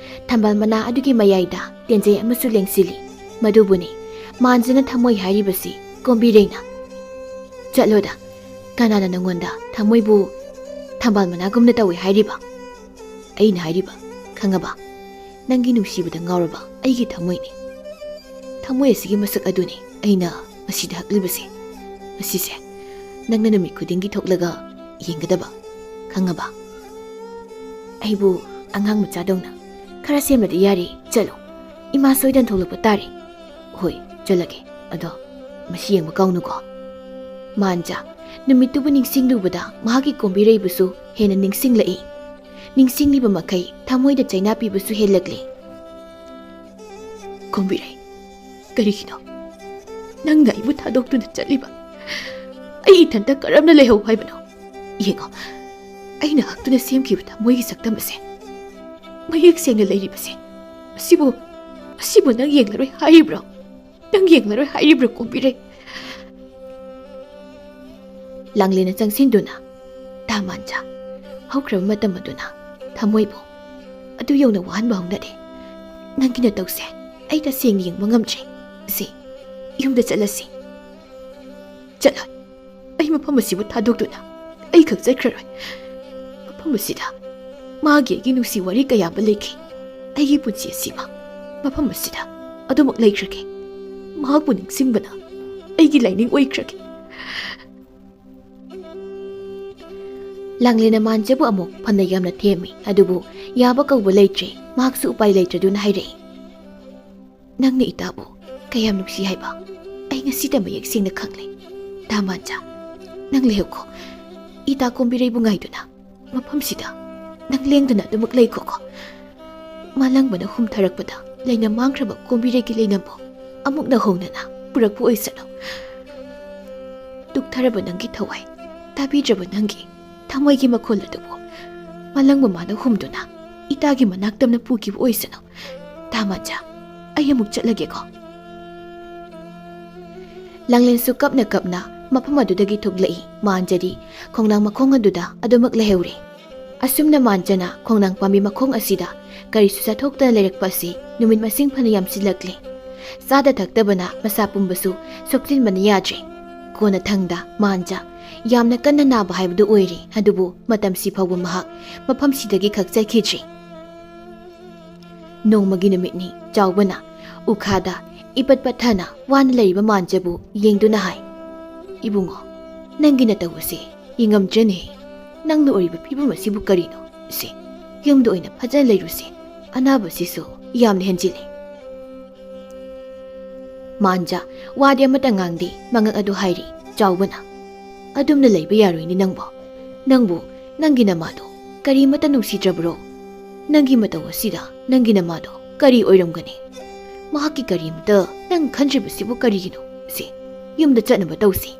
ꯊꯝꯕꯥꯜ ꯃꯅꯥ ꯑꯗꯨꯒꯤ ꯃꯌꯥꯏꯗ ꯇꯦꯟꯖꯩ ꯑꯃꯁꯨ ꯂꯦꯡꯁꯤꯜꯂꯤ꯫ ꯃꯗꯨꯕꯨꯅꯤ ꯃꯥꯟꯖꯅ ꯊꯃꯣꯏ ꯍꯥꯏꯔꯤꯕꯁꯤ꯫ ꯀꯣꯝꯕꯤꯔꯩꯅ, "ꯆꯠꯂꯣꯗ, ꯀꯅꯥꯅ ꯅꯪꯉꯣꯟꯗ ꯊꯃꯣꯏꯕꯨ ꯊꯝꯕꯥꯜ ꯃꯅꯥꯒꯨꯝꯅ ꯇꯧꯏ ꯍꯥꯏꯔꯤꯕ?" "ꯑꯩꯅ ꯍꯥꯏꯔꯤꯕ, ꯈꯪꯉꯕ? ꯅꯪꯒꯤ ꯅꯨꯡꯁꯤꯕꯗ ꯉꯥꯎꯔꯕ ꯑꯩꯒꯤ ꯊꯃꯣꯏꯅꯤ꯫ ꯊꯃꯣꯏ ꯑꯁꯤꯒꯤ ꯃꯁꯛ ꯑꯗꯨꯅꯤ ꯑꯩꯅ ꯃꯁꯤꯗ ꯍꯛꯂꯤꯕꯁꯦ꯫ ꯃꯁꯤꯁꯦ ꯅꯪꯅ ꯅꯨꯃꯤꯠ ꯈꯨꯗꯤꯡꯒꯤ ꯊꯣꯛꯂꯒ ꯌꯦꯡꯒꯗꯕ, ꯈꯪꯉꯕ? ꯑꯩꯕꯨ ꯑꯉꯥꯡ ꯃꯆꯥꯗꯧꯅ ꯈꯔ ꯁꯦꯝꯂꯗꯤ ꯌꯥꯔꯦ꯫ ꯆꯠꯂꯣ, ꯏꯃꯥ ꯁꯣꯏꯗꯅ ꯊꯣꯛꯂꯛꯄ ꯇꯥꯔꯦ꯫" "ꯍꯣꯏ, ꯆꯠꯂꯒꯦ꯫ ꯑꯗꯣ ꯃꯁꯤ ꯌꯦꯡꯕ ꯀꯥꯎꯅꯨꯀꯣ꯫" ꯃꯥꯟꯖ ꯅꯨꯃꯤꯠꯇꯨꯕꯨ ꯅꯤꯡꯁꯤꯡꯂꯨꯕꯗ ꯃꯍꯥꯛꯀꯤ ꯀꯣꯝꯕꯤꯔꯩꯕꯨꯁꯨ ꯍꯦꯟꯅ ꯅꯤꯡꯁꯤꯡꯂꯛꯏ꯫ ꯅꯤꯡꯁꯤꯡꯂꯤꯕ ꯃꯈꯩ ꯊꯃꯣꯏꯗ ꯆꯩꯅꯥ ꯄꯤꯕꯁꯨ ꯍꯦꯜꯂꯛꯂꯤ꯫ ꯀꯣꯝꯕꯤꯔꯩ, ꯀꯔꯤꯒꯤꯅꯣ ꯅꯪꯅ ꯑꯩꯕꯨ ꯊꯥꯗꯣꯛꯇꯨꯅ ꯆꯠꯂꯤꯕ? ꯑꯩ ꯏꯊꯟꯇ ꯀꯔꯝꯅ ꯂꯩꯍꯧ ꯍꯥꯏꯕꯅꯣ? ꯌꯦꯡꯉꯣ, ꯑꯩꯅ ꯍꯛꯇꯨꯅ ꯁꯦꯝꯈꯤꯕ ꯊꯃꯣꯏꯒꯤ ꯁꯛꯇꯝ ꯑꯁꯦ ꯃꯌꯦꯛ ꯁꯦꯡꯅ ꯂꯩꯔꯤꯕꯁꯦ, ꯑꯁꯤꯕꯨ, ꯑꯁꯤꯕꯨ ꯅꯪ ꯌꯦꯡꯂꯔꯣꯏ ꯍꯥꯏꯔꯤꯕ꯭ꯔꯣ? ꯅꯪ ꯌꯦꯡꯂꯔꯣꯏ ꯍꯥꯏꯔꯤꯕ꯭ꯔꯣ, ꯀꯣꯝꯕꯤꯔꯩ? ꯂꯥꯡꯂꯦꯟꯅ ꯆꯪꯁꯤꯟꯗꯨꯅ, "ꯇꯥ ꯃꯥꯟꯖꯥ, ꯍꯧꯈ꯭ꯔꯕ ꯃꯇꯝ ꯑꯗꯨꯅ ꯊꯃꯣꯏꯕꯨ ꯑꯗꯨ ꯌꯧꯅ ꯋꯥꯍꯟꯕ ꯍꯧꯅꯗꯦ꯫ ꯅꯪꯒꯤ ꯅꯇꯧꯁꯦ ꯑꯩ ꯇꯁꯦꯡꯅ ꯌꯦꯡꯕ ꯉꯝꯗ꯭ꯔꯦ꯫ ꯁꯤ, ꯌꯨꯝꯗ ꯆꯠꯂꯁꯤ꯫" "ꯆꯠꯂꯣꯏ꯫ ꯑꯩ ꯃꯐꯝ ꯑꯁꯤꯕꯨ ꯊꯥꯗꯣꯛꯇꯨꯅ ꯑꯩ ꯈꯛ ꯆꯠꯈ꯭ꯔꯔꯣꯏ꯫ ꯃꯐꯝ ꯑꯁꯤꯗ ꯃꯥꯒꯤ ꯑꯩꯒꯤ ꯅꯨꯡꯁꯤ ꯋꯥꯔꯤ ꯀꯌꯥ ꯑꯃ ꯂꯩꯈꯤ꯫ ꯑꯩꯒꯤ ꯄꯨꯟꯁꯤ ꯑꯁꯤꯃꯛ ꯃꯐꯝ ꯑꯁꯤꯗ ꯑꯗꯨꯃꯛ ꯂꯩꯈ꯭ꯔꯒꯦ꯫ ꯃꯍꯥꯛꯄꯨ ꯅꯤꯡꯁꯤꯡꯕꯅ ꯑꯩꯒꯤ ꯂꯥꯏꯅꯤꯡ ꯑꯣꯏꯈ꯭ꯔꯒꯦ꯫" ꯂꯥꯡꯂꯦꯟꯅ ꯃꯥꯟꯖꯕꯨ ꯑꯃꯨꯛ ꯐꯅ ꯌꯥꯝꯅ ꯊꯦꯝꯃꯤ, ꯑꯗꯨꯕꯨ ꯌꯥꯕ ꯀꯧꯕ ꯂꯩꯇ꯭ꯔꯦ꯫ ꯃꯍꯥꯛꯁꯨ ꯎꯄꯥꯏ ꯂꯩꯇ꯭ꯔꯗꯨꯅ ꯍꯥꯏꯔꯛꯏ, "ꯅꯪꯅ ꯏꯇꯥꯕꯨ ꯀꯌꯥꯝ ꯅꯨꯡꯁꯤ ꯍꯥꯏꯕ ꯑꯩ ꯉꯁꯤꯗ ꯃꯌꯦꯛ ꯁꯦꯡꯅ ꯈꯪꯂꯦ꯫ ꯇꯥ ꯃꯥꯟꯖꯥ, ꯅꯪ ꯂꯩꯍꯧꯀꯣ꯫ ꯏꯇꯥ ꯀꯣꯝꯕꯤꯔꯩꯕꯨ ꯉꯥꯏꯗꯨꯅ ꯃꯐꯝꯁꯤꯗ ꯅꯪ ꯂꯦꯡꯗꯅ ꯑꯗꯨꯃꯛ ꯂꯩꯈꯣꯀꯣ꯫ ꯃꯥꯂꯪꯕꯅ ꯍꯨꯝꯊꯔꯛꯄꯗ ꯂꯩꯅ ꯃꯥꯡꯈ꯭ꯔꯕ ꯀꯣꯝꯕꯤꯔꯩꯒꯤ ꯂꯩꯅꯝꯕꯨ ꯑꯃꯨꯛ ꯅꯧꯍꯧꯅꯅ ꯄꯨꯔꯛꯄ ꯑꯣꯏꯁꯅꯨ꯫ ꯇꯨꯛꯊꯔꯕ ꯅꯪꯒꯤ ꯊꯋꯥꯏ, ꯇꯥꯕꯤꯗ꯭ꯔꯕ ꯅꯪꯒꯤ ꯊꯃꯣꯏꯒꯤ ꯃꯈꯣꯜ ꯑꯗꯨꯕꯨ ꯃꯥꯂꯪꯕ ꯃꯥꯅ ꯍꯨꯝꯗꯨꯅ ꯏꯇꯥꯒꯤ ꯃꯅꯥꯛꯇꯝꯅ ꯄꯨꯈꯤꯕ ꯑꯣꯏꯁꯅꯨ꯫ ꯇꯥ ꯃꯥꯟꯖꯥ, ꯑꯩ ꯑꯃꯨꯛ ꯆꯠꯂꯒꯦꯀꯣ꯫" ꯂꯥꯡꯂꯦꯟꯁꯨ ꯀꯞꯅ ꯀꯞꯅ ꯃꯐꯝ ꯑꯗꯨꯗꯒꯤ ꯊꯣꯛꯂꯛꯏ꯫ ꯃꯥꯟꯖꯗꯤ ꯈꯣꯡꯅꯥꯡ ꯃꯈꯣꯡ ꯑꯗꯨꯗ ꯑꯗꯨꯃꯛ ꯂꯩꯍꯧꯔꯦ꯫ ꯑꯁꯨꯝꯅ ꯃꯥꯟꯖꯅ ꯈꯣꯡꯅꯥꯡ ꯄꯥꯝꯕꯤ ꯃꯈꯣꯡ ꯑꯁꯤꯗ ꯀꯔꯤꯁꯨ ꯆꯥꯊꯣꯛꯇꯅ ꯂꯩꯔꯛꯄ ꯑꯁꯤ ꯅꯨꯃꯤꯠ ꯃꯁꯤꯡ ꯐꯅ ꯌꯥꯝꯁꯤꯜꯂꯛꯂꯦ꯫ ꯆꯥꯗ ꯊꯛꯇꯕꯅ ꯃꯁꯥ ꯄꯨꯝꯕꯁꯨ ꯁꯣꯛꯆꯤꯟꯕꯅ ꯌꯥꯗ꯭ꯔꯦ꯫ ꯀꯣꯟꯅꯊꯪꯗ ꯃꯥꯟꯖ ꯌꯥꯝꯅ ꯀꯟꯅ ꯅꯥꯕ ꯍꯥꯏꯕꯗꯨ ꯑꯣꯏꯔꯦ, ꯑꯗꯨꯕꯨ ꯃꯇꯝꯁꯤ ꯐꯥꯎꯕ ꯃꯍꯥꯛ ꯃꯐꯝꯁꯤꯗꯒꯤ ꯈꯛ ꯆꯠꯈꯤꯗ꯭ꯔꯤ꯫ ꯅꯣꯡꯃꯒꯤ ꯅꯨꯃꯤꯠꯅꯤ꯫ ꯆꯥꯎꯕꯅ ꯎꯈꯥꯗ ꯏꯄꯠ ꯄꯠꯊꯅ ꯋꯥꯅ ꯂꯩꯔꯤꯕ ꯃꯥꯟꯖꯕꯨ ꯌꯦꯡꯗꯨꯅ ꯍꯥꯏ, "ꯏꯕꯨꯡꯉꯣ, ꯅꯪꯒꯤ ꯅꯇꯧ ꯑꯁꯤ ꯌꯦꯡꯉꯝꯗ꯭ꯔꯦꯅꯦ꯫ ꯅꯪꯅ ꯑꯣꯏꯔꯤꯕ ꯐꯤꯕꯝ ꯑꯁꯤꯕꯨ ꯀꯔꯤꯅꯣ? ꯁꯦ, ꯌꯨꯝꯗ ꯑꯣꯏꯅ ꯐꯖꯅ ꯂꯩꯔꯨꯁꯦ꯫ ꯑꯅꯥꯕꯁꯤꯁꯨ ꯌꯥꯝꯅ ꯍꯦꯟꯖꯤꯜꯂꯦ꯫" ꯃꯥꯟꯖ ꯋꯥꯗꯤ ꯑꯃꯠꯇ ꯉꯥꯡꯗꯦ꯫ ꯃꯉꯛ ꯑꯗꯨ ꯍꯥꯏꯔꯤ꯫ ꯆꯥꯎꯕꯅ, "ꯑꯗꯨꯝꯅ ꯂꯩꯕ ꯌꯥꯔꯣꯏꯅꯦ ꯅꯪꯕꯨ꯫ ꯅꯪꯕꯨ ꯅꯪꯒꯤ ꯅꯃꯥꯗꯣ ꯀꯔꯤꯃꯠꯇ ꯅꯨꯡꯁꯤꯗ꯭ꯔꯕ꯭ꯔꯣ? ꯅꯪꯒꯤ ꯃꯇꯧ ꯑꯁꯤꯗ ꯅꯪꯒꯤ ꯅꯃꯥꯗꯣ ꯀꯔꯤ ꯑꯣꯏꯔꯝꯒꯅꯤ? ꯃꯍꯥꯛꯀꯤ ꯀꯔꯤꯝꯇ ꯅꯪ ꯈꯟꯗ꯭ꯔꯤꯕꯁꯤꯕꯨ ꯀꯔꯤꯒꯤꯅꯣ? ꯁꯦ, ꯌꯨꯝꯗ ꯆꯠꯅꯕ ꯇꯧꯁꯤ꯫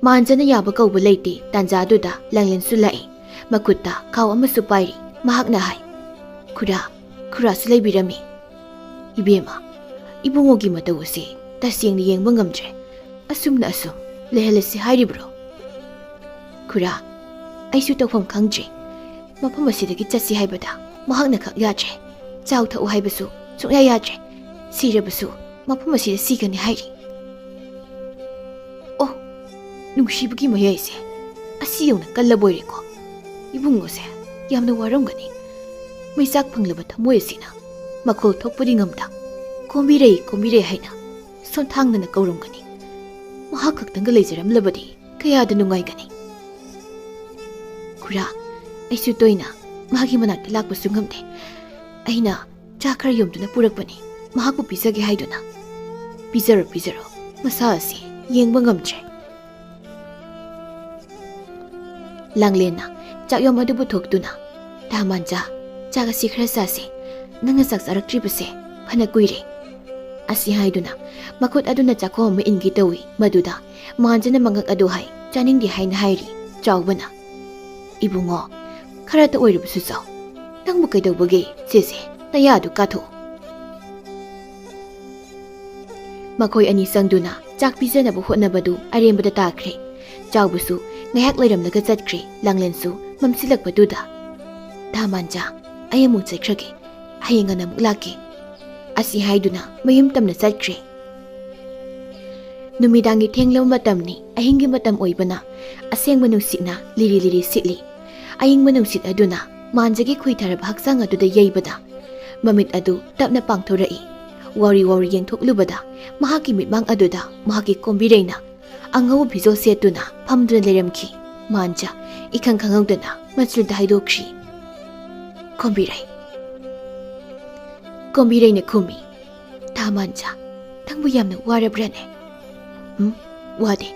ꯃꯥꯟꯖꯅ ꯌꯥꯕ ꯀꯧꯕ ꯂꯩꯇꯦ꯫ ꯇꯥꯟꯖꯥꯗꯨꯗ ꯂꯥꯡꯂꯦꯟꯁꯨ ꯂꯥꯛꯏ꯫ ꯃꯈꯨꯠꯇ ꯈꯥꯎ ꯑꯃꯁꯨ ꯄꯥꯏꯔꯤ꯫ ꯃꯍꯥꯛꯅ ꯍꯥꯏ, "ꯈꯨꯔꯥ, ꯈꯨꯔꯥꯁꯨ ꯂꯩꯕꯤꯔꯝꯃꯤ꯫ ꯏꯕꯦꯝꯃ, ꯏꯕꯨꯡꯉꯣꯒꯤ ꯃꯇꯧ ꯑꯁꯤ ꯇꯁꯦꯡꯅ ꯌꯦꯡꯕ ꯉꯝꯗ꯭ꯔꯦ꯫ ꯑꯁꯨꯝꯅ ꯑꯁꯨꯝ ꯂꯩꯍꯜꯂꯁꯤ ꯍꯥꯏꯔꯤꯕ꯭ꯔꯣ?" "ꯈꯨꯔꯥ, ꯑꯩꯁꯨ ꯇꯧꯐꯝ ꯈꯪꯗ꯭ꯔꯦ꯫ ꯃꯐꯝ ꯑꯁꯤꯗꯒꯤ ꯆꯠꯁꯤ ꯍꯥꯏꯕꯗ ꯃꯍꯥꯛꯅ ꯈꯛ ꯌꯥꯗ꯭ꯔꯦ꯫ ꯆꯥꯎ ꯊꯛꯎ ꯍꯥꯏꯕꯁꯨ ꯁꯨꯡꯌꯥ ꯌꯥꯗ꯭ꯔꯦ꯫ ꯁꯤꯔꯕꯁꯨ ꯃꯐꯝ ꯑꯁꯤꯗ ꯁꯤꯒꯅꯤ ꯍꯥꯏꯔꯤ꯫ ꯑꯣ, ꯅꯨꯡꯁꯤꯕꯒꯤ ꯃꯌꯥꯏꯁꯦ ꯑꯁꯤ ꯌꯧꯅ ꯀꯜꯂꯕꯣꯏꯔꯦꯀꯣ꯫ ꯏꯕꯨꯡꯉꯣꯁꯦ ꯌꯥꯝꯅ ꯋꯥꯔꯝꯒꯅꯤ꯫ ꯃꯩꯆꯥꯛ ꯐꯪꯂꯕ ꯊꯃꯣꯏ ꯑꯁꯤꯅ ꯃꯈꯣꯜ ꯊꯣꯛꯄꯗꯤ ꯉꯝꯗ, 'ꯀꯣꯝꯕꯤꯔꯩ, ꯀꯣꯝꯕꯤꯔꯩ' ꯍꯥꯏꯅ ꯁꯣꯟꯊꯥꯡꯗꯅ ꯀꯧꯔꯝꯒꯅꯤ꯫ ꯃꯍꯥꯛ ꯈꯛꯇꯪꯒ ꯂꯩꯖꯔꯝꯂꯕꯗꯤ ꯀꯌꯥꯗ ꯅꯨꯡꯉꯥꯏꯒꯅꯤ꯫ ꯈꯨꯔꯥ, ꯑꯩꯁꯨ ꯇꯣꯏꯅ ꯃꯥꯒꯤ ꯃꯅꯥꯛꯇ ꯂꯥꯛꯄꯁꯨ ꯉꯝꯗꯦ꯫ ꯑꯩꯅ ꯆꯥꯛ ꯈꯔ ꯌꯣꯝꯗꯨꯅ ꯄꯨꯔꯛꯄꯅꯤ, ꯃꯍꯥꯛꯄꯨ ꯄꯤꯖꯒꯦ ꯍꯥꯏꯗꯨꯅ꯫ ꯄꯤꯖꯔꯣ, ꯄꯤꯖꯔꯣ, ꯃꯁꯥ ꯑꯁꯤ ꯌꯦꯡꯕ ꯉꯝꯗ꯭ꯔꯦ꯫ ꯂꯥꯡꯂꯦꯟꯅ ꯆꯥꯛꯌꯣꯝ ꯑꯗꯨ ꯄꯨꯊꯣꯛꯇꯨꯅ, "ꯇꯥ ꯃꯥꯟꯖꯥ, ꯆꯥꯛ ꯑꯁꯤ ꯈꯔ ꯆꯥꯁꯤ꯫ ꯅꯪꯅ ꯆꯥꯛ ꯆꯥꯔꯛꯇ꯭ꯔꯤꯕꯁꯦ ꯐꯅ ꯀꯨꯏꯔꯦ"꯫ ꯑꯁꯤ ꯍꯥꯏꯗꯨꯅ ꯃꯈꯨꯠ ꯑꯗꯨꯅ ꯆꯥꯛꯈꯣꯝ ꯑꯃ ꯏꯟꯒꯦ ꯇꯧꯏ꯫ ꯃꯗꯨꯗ ꯃꯥꯟꯖꯅ ꯃꯉꯛ ꯑꯗꯨ ꯍꯥꯏ, "ꯆꯥꯅꯤꯡꯗꯦ" ꯍꯥꯏꯅ ꯍꯥꯏꯔꯤ꯫ ꯆꯥꯎꯕꯅ, "ꯏꯕꯨꯡꯉꯣ, ꯈꯔꯇ ꯑꯣꯏꯔꯕꯁꯨ ꯆꯥꯎ꯫ ꯅꯪꯕꯨ ꯀꯩꯗꯧꯕꯒꯦ? ꯁꯦ, ꯁꯦ, ꯅꯌꯥꯗꯨ ꯀꯥꯊꯣꯛꯎ"꯫ ꯃꯈꯣꯏ ꯑꯅꯤ ꯆꯪꯗꯨꯅ ꯆꯥꯛ ꯄꯤꯖꯅꯕ ꯍꯣꯠꯅꯕꯗꯨ ꯑꯔꯦꯝꯕꯗ ꯇꯥꯈ꯭ꯔꯦ꯫ ꯆꯥꯎꯕꯁꯨ ꯉꯥꯏꯍꯥꯛ ꯂꯩꯔꯝꯂꯒ ꯆꯠꯈ꯭ꯔꯦ꯫ ꯂꯥꯡꯂꯦꯟꯁꯨ ꯃꯝꯁꯤꯜꯂꯛꯄꯗꯨꯗ, "ꯇꯥ ꯃꯥꯟꯖꯥ, ꯑꯩ ꯑꯃꯨꯛ ꯆꯠꯈ꯭ꯔꯒꯦ꯫ ꯍꯌꯦꯡ ꯉꯟꯅ ꯑꯃꯨꯛ ꯂꯥꯛꯀꯦ"꯫ ꯑꯁꯤ ꯍꯥꯏꯗꯨꯅ ꯃꯌꯨꯝ ꯇꯝꯅ ꯆꯠꯈ꯭ꯔꯦ꯫ ꯅꯨꯃꯤꯗꯥꯡꯒꯤ ꯊꯦꯡꯂꯕ ꯃꯇꯝꯅꯤ꯫ ꯑꯍꯤꯡꯒꯤ ꯃꯇꯝ ꯑꯣꯏꯕꯅ ꯑꯁꯦꯡꯕ ꯅꯨꯡꯁꯤꯠꯅ ꯂꯤꯔꯤ ꯂꯤꯔꯤ ꯁꯤꯠꯂꯤ꯫ ꯑꯏꯪꯕ ꯅꯨꯡꯁꯤꯠ ꯑꯗꯨꯅ ꯃꯥꯟꯖꯒꯤ ꯈꯨꯏꯊꯔꯕ ꯍꯛꯆꯥꯡ ꯑꯗꯨꯗ ꯌꯩꯕꯗ ꯃꯃꯤꯠ ꯑꯗꯨ ꯇꯞꯅ ꯄꯥꯡꯊꯣꯔꯛꯏ꯫ ꯋꯥꯎꯔꯤ ꯋꯥꯎꯔꯤ ꯌꯦꯡꯊꯣꯛꯂꯨꯕꯗ ꯃꯍꯥꯛꯀꯤ ꯃꯤꯠꯃꯥꯡ ꯑꯗꯨꯗ ꯃꯍꯥꯛꯀꯤ ꯀꯣꯝꯕꯤꯔꯩꯅ ꯑꯉꯧꯕ ꯐꯤꯖꯣꯜ ꯁꯦꯠꯇꯨꯅ ꯐꯝꯗꯨꯅ ꯂꯩꯔꯝꯈꯤ꯫ ꯃꯥꯟꯖ ꯏꯈꯪ ꯈꯪꯍꯧꯗꯅ ꯃꯆꯨꯗ ꯍꯥꯏꯗꯣꯛꯈ꯭ꯔꯤ, "ꯀꯣꯝꯕꯤꯔꯩ"꯫ ꯀꯣꯝꯕꯤꯔꯩꯅ ꯈꯨꯝꯃꯤ, "ꯇꯥ ꯃꯥꯟꯖꯥ, ꯅꯪꯕꯨ ꯌꯥꯝꯅ ꯋꯥꯔꯕ꯭ꯔꯥꯅꯦ?" "ꯎꯝ, ꯋꯥꯗꯦ꯫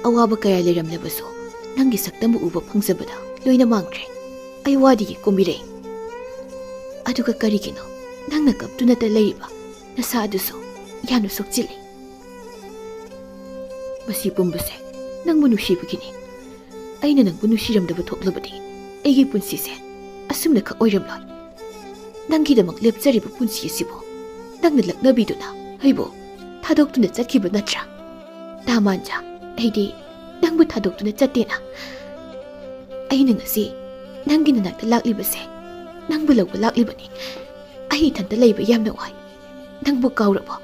ꯑꯋꯥꯕ ꯀꯌꯥ ꯂꯩꯔꯝꯂꯕꯁꯨ ꯅꯪꯒꯤ ꯁꯛꯇꯝꯕꯨ ꯎꯕ ꯐꯪꯖꯕꯗ ꯂꯣꯏꯅ ꯃꯥꯡꯈ꯭ꯔꯦ꯫ ꯑꯩ ꯋꯥꯗꯤꯌꯦ ꯀꯣꯝꯕꯤꯔꯩ"꯫ "ꯑꯗꯨꯒ ꯀꯔꯤꯒꯤꯅꯣ ꯅꯪꯅ ꯀꯞꯇꯨꯅꯇ ꯂꯩꯔꯤꯕ ꯅꯁꯥ ꯑꯗꯨꯁꯨ ꯌꯥꯝꯅ ꯁꯣꯛꯆꯤꯜꯂꯤ꯫ ꯃꯁꯤ ꯄꯨꯝꯕꯁꯦ ꯅꯪꯕꯨ ꯅꯨꯡꯁꯤꯕꯒꯤꯅꯤ꯫ ꯑꯩꯅ ꯅꯪꯕꯨ ꯅꯨꯡꯁꯤꯔꯝꯗꯕ ꯊꯣꯛꯂꯕꯗꯤ ꯑꯩꯒꯤ ꯄꯨꯟꯁꯤꯁꯦ ꯑꯁꯨꯝꯅꯈꯛ ꯑꯣꯏꯔꯝꯂꯣꯏ꯫ ꯅꯪꯒꯤꯗꯃꯛ ꯂꯦꯞꯆꯔꯤꯕ ꯄꯨꯟꯁꯤ ꯑꯁꯤꯕꯨ ꯅꯪꯅ ꯂꯛꯅꯕꯤꯗꯨꯅ ꯑꯩꯕꯨ ꯊꯥꯗꯣꯛꯇꯨꯅ ꯆꯠꯈꯤꯕ ꯅꯠꯇ꯭ꯔꯥ? ꯇꯥꯃꯥꯟꯖꯥ, ꯑꯩꯗꯤ ꯅꯪꯕꯨ ꯊꯥꯗꯣꯛꯇꯨꯅ ꯆꯠꯇꯦꯅ꯫ ꯑꯩꯅ ꯉꯁꯤ ꯅꯪꯒꯤ ꯅꯅꯥꯛꯇ ꯂꯥꯛꯂꯤꯕꯁꯦ ꯅꯪꯕꯨ ꯂꯧꯕ ꯂꯥꯛꯂꯤꯕꯅꯤ꯫ ꯑꯩ ꯏꯊꯟꯇ ꯂꯩꯕ ꯌꯥꯝꯅ ꯋꯥꯏ꯫ ꯅꯪꯕꯨ ꯀꯥꯎꯔꯕꯣ?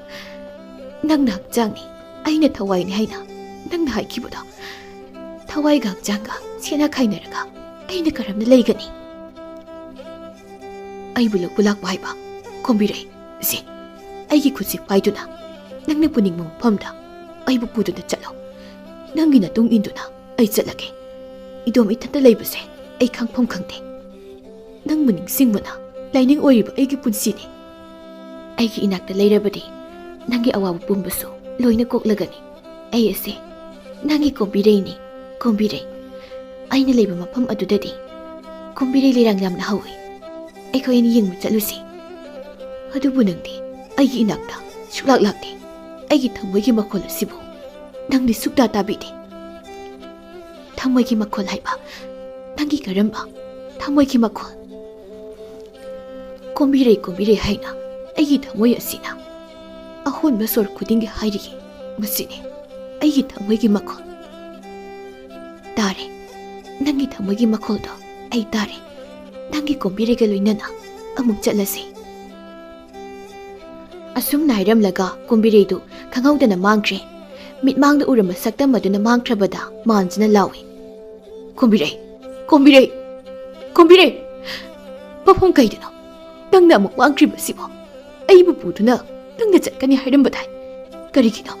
ꯅꯪꯅ ꯍꯛꯆꯥꯡꯅꯤ, ꯑꯩꯅ ꯊꯋꯥꯏꯅꯤ ꯍꯥꯏꯅ ꯅꯪꯅ ꯍꯥꯏꯈꯤꯕꯗꯣ꯫ ꯊꯋꯥꯏꯒ ꯍꯛꯆꯥꯡꯒ ꯁꯦꯠꯅ ꯈꯥꯏꯅꯔꯒ ꯑꯩꯅ ꯀꯔꯝꯅ ꯂꯩꯒꯅꯤ? ꯑꯩꯕꯨ ꯂꯧꯕ ꯂꯥꯛꯄ ꯍꯥꯏꯕ, ꯀꯣꯝꯕꯤꯔꯩ, ꯁꯦ, ꯑꯩꯒꯤ ꯈꯨꯠꯁꯤ ꯄꯥꯏꯗꯨꯅ ꯅꯪꯅ ꯄꯨꯅꯤꯡꯕ ꯃꯐꯝꯗ ꯑꯩꯕꯨ ꯄꯨꯗꯨꯅ ꯆꯠꯂꯣ꯫ ꯅꯪꯒꯤ ꯅꯇꯨꯡ ꯏꯟꯗꯨꯅ ꯑꯩ ꯆꯠꯂꯒꯦ꯫ ꯏꯗꯣꯝ ꯏꯊꯟꯇ ꯂꯩꯕꯁꯦ ꯑꯩ ꯈꯪꯐꯝ ꯈꯪꯗꯦ꯫ ꯅꯪꯕꯨ ꯅꯤꯡꯁꯤꯡꯕꯅ ꯂꯥꯏꯅꯤꯡ ꯑꯣꯏꯔꯤꯕ ꯑꯩꯒꯤ ꯄꯨꯟꯁꯤꯅꯤ꯫ ꯑꯩꯒꯤ ꯏꯅꯥꯛꯇ ꯂꯩꯔꯕꯗꯤ ꯅꯪꯒꯤ ꯑꯋꯥꯕ ꯄꯨꯝꯕꯁꯨ ꯂꯣꯏꯅ ꯀꯣꯛꯂꯒꯅꯤ꯫ ꯑꯩ ꯑꯁꯦ ꯅꯪꯒꯤ ꯀꯣꯝꯕꯤꯔꯩꯅꯤ, ꯀꯣꯝꯕꯤꯔꯩ꯫ ꯑꯩꯅ ꯂꯩꯕ ꯃꯐꯝ ꯑꯗꯨꯗꯗꯤ ꯀꯣꯝꯕꯤꯔꯩ ꯂꯤꯔꯥꯡ ꯌꯥꯝꯅ ꯍꯧꯏ꯫ ꯑꯩꯈꯣꯏ ꯑꯅꯤ ꯌꯦꯡꯕ ꯆꯠꯂꯨꯁꯤ꯫ ꯑꯗꯨꯕꯨ ꯅꯪꯗꯤ ꯑꯩꯒꯤ ꯏꯅꯥꯛꯇ ꯁꯨꯛꯂꯥꯛ ꯂꯥꯛꯇꯦ꯫ ꯑꯩꯒꯤ ꯊꯃꯣꯏꯒꯤ ꯃꯈꯣꯜ ꯑꯁꯤꯕꯨ ꯅꯪꯗꯤ ꯁꯨꯛꯇꯥ ꯇꯥꯕꯤꯗꯦ꯫ ꯊꯃꯣꯏꯒꯤ ꯃꯈꯣꯜ ꯍꯥꯏꯕ, ꯅꯪꯒꯤ ꯀꯔꯝꯕ ꯊꯃꯣꯏꯒꯤ ꯃꯈꯣꯜ? ꯀꯣꯝꯕꯤꯔꯩ, ꯀꯣꯝꯕꯤꯔꯩ ꯍꯥꯏꯅ ꯑꯩꯒꯤ ꯊꯃꯣꯏ ꯑꯁꯤꯅ ꯑꯍꯣꯟꯕ ꯁꯣꯔ ꯈꯨꯗꯤꯡꯒꯤ ꯍꯥꯏꯔꯤꯌꯦ꯫ ꯃꯁꯤꯅꯤ ꯑꯩꯒꯤ ꯊꯃꯣꯏꯒꯤ ꯃꯈꯣꯜ꯫ ꯇꯥꯔꯦ, ꯅꯪꯒꯤ ꯊꯃꯣꯏꯒꯤ ꯃꯈꯣꯜꯗꯣ ꯑꯩ ꯇꯥꯔꯦ꯫ ꯅꯪꯒꯤ ꯀꯣꯝꯕꯤꯔꯩꯒ ꯂꯣꯏꯅꯅ ꯑꯃꯨꯛ ꯆꯠꯂꯁꯤ꯫ ꯑꯁꯨꯝꯅ ꯍꯥꯏꯔꯝꯂꯒ ꯀꯣꯝꯕꯤꯔꯩꯗꯨ ꯈꯪꯍꯧꯗꯅ ꯃꯥꯡꯈ꯭ꯔꯦ꯫ ꯃꯤꯠꯃꯥꯡꯗ ꯎꯔꯝꯕ ꯁꯛꯇꯝ ꯑꯗꯨꯅ ꯃꯥꯡꯈ꯭ꯔꯕꯗ ꯃꯥꯟꯖꯅ ꯂꯥꯎꯏ, "ꯀꯣꯝꯕꯤꯔꯩ! ꯀꯣꯝꯕꯤꯔꯩ! ꯀꯣꯝꯕꯤꯔꯩ! ꯃꯐꯝ ꯀꯩꯗꯅꯣ? ꯅꯪꯅ ꯑꯃꯨꯛ ꯃꯥꯡꯈ꯭ꯔꯤꯕꯁꯤꯕꯣ? ꯑꯩꯕꯨ ꯄꯨꯗꯨꯅ ꯅꯪꯅ ꯆꯠꯀꯅꯤ ꯍꯥꯏꯔꯝꯕꯗꯥꯏ? ꯀꯔꯤꯒꯤꯅꯣ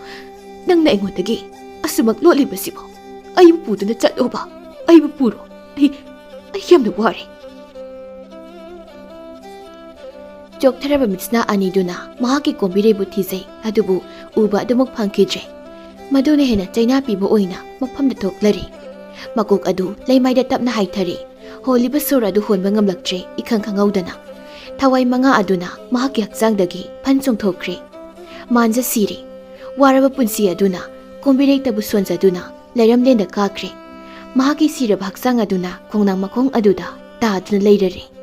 ꯅꯪꯅ ꯑꯩꯉꯣꯟꯗꯒꯤ ꯑꯁꯨꯃꯛ ꯂꯣꯠꯂꯤꯕꯁꯤꯕꯣ? ꯑꯩꯕꯨ ꯄꯨꯗꯨꯅ ꯆꯠꯂꯣꯕ, ꯑꯩꯕꯨ ꯄꯨꯔꯣ꯫ ꯑꯩ, ꯑꯩ ꯌꯥꯝꯅ ꯋꯥꯔꯦ꯫" ꯆꯣꯛꯊꯔꯕ ꯃꯤꯠꯁꯅꯥ ꯑꯅꯤꯗꯨꯅ ꯃꯍꯥꯛꯀꯤ ꯀꯣꯝꯕꯤꯔꯩꯕꯨ ꯊꯤꯖꯩ, ꯑꯗꯨꯕꯨ ꯎꯕ ꯑꯗꯨꯃꯛ ꯐꯪꯈꯤꯗ꯭ꯔꯦ꯫ ꯃꯗꯨꯅ ꯍꯦꯟꯅ ꯆꯩꯅꯥ ꯄꯤꯕ ꯑꯣꯏꯅ ꯃꯐꯝꯗ ꯊꯣꯛꯂꯔꯦ꯫ ꯃꯀꯣꯛ ꯑꯗꯨ ꯂꯩꯃꯥꯏꯗ ꯇꯞꯅ ꯍꯥꯏꯊꯔꯦ꯫ ꯍꯣꯜꯂꯤꯕ ꯁꯣꯔ ꯑꯗꯨ ꯍꯣꯟꯕ ꯉꯝꯂꯛꯇ꯭ꯔꯦ, ꯏꯈꯪ ꯈꯪꯍꯧꯗꯅ꯫ ꯊꯋꯥꯏ ꯃꯉꯥ ꯑꯗꯨꯅ ꯃꯍꯥꯛꯀꯤ ꯍꯛꯆꯥꯡꯗꯒꯤ ꯐꯟ ꯆꯣꯡꯊꯣꯛꯈ꯭ꯔꯦ꯫ ꯃꯥꯟꯖ ꯁꯤꯔꯦ꯫ ꯋꯥꯔꯕ ꯄꯨꯟꯁꯤ ꯑꯗꯨꯅ ꯀꯣꯝꯕꯤꯔꯩꯇꯕꯨ ꯁꯣꯟꯖꯗꯨꯅ ꯂꯩꯔꯝꯂꯦꯟꯗ ꯀꯥꯈ꯭ꯔꯦ꯫ ꯃꯍꯥꯛꯀꯤ ꯁꯤꯔꯕ ꯍꯛꯆꯥꯡ ꯑꯗꯨꯅ ꯈꯣꯡꯅꯥꯡ ꯃꯈꯣꯡ ꯑꯗꯨꯗ ꯇꯥꯗꯨꯅ ꯂꯩꯔꯔꯦ꯫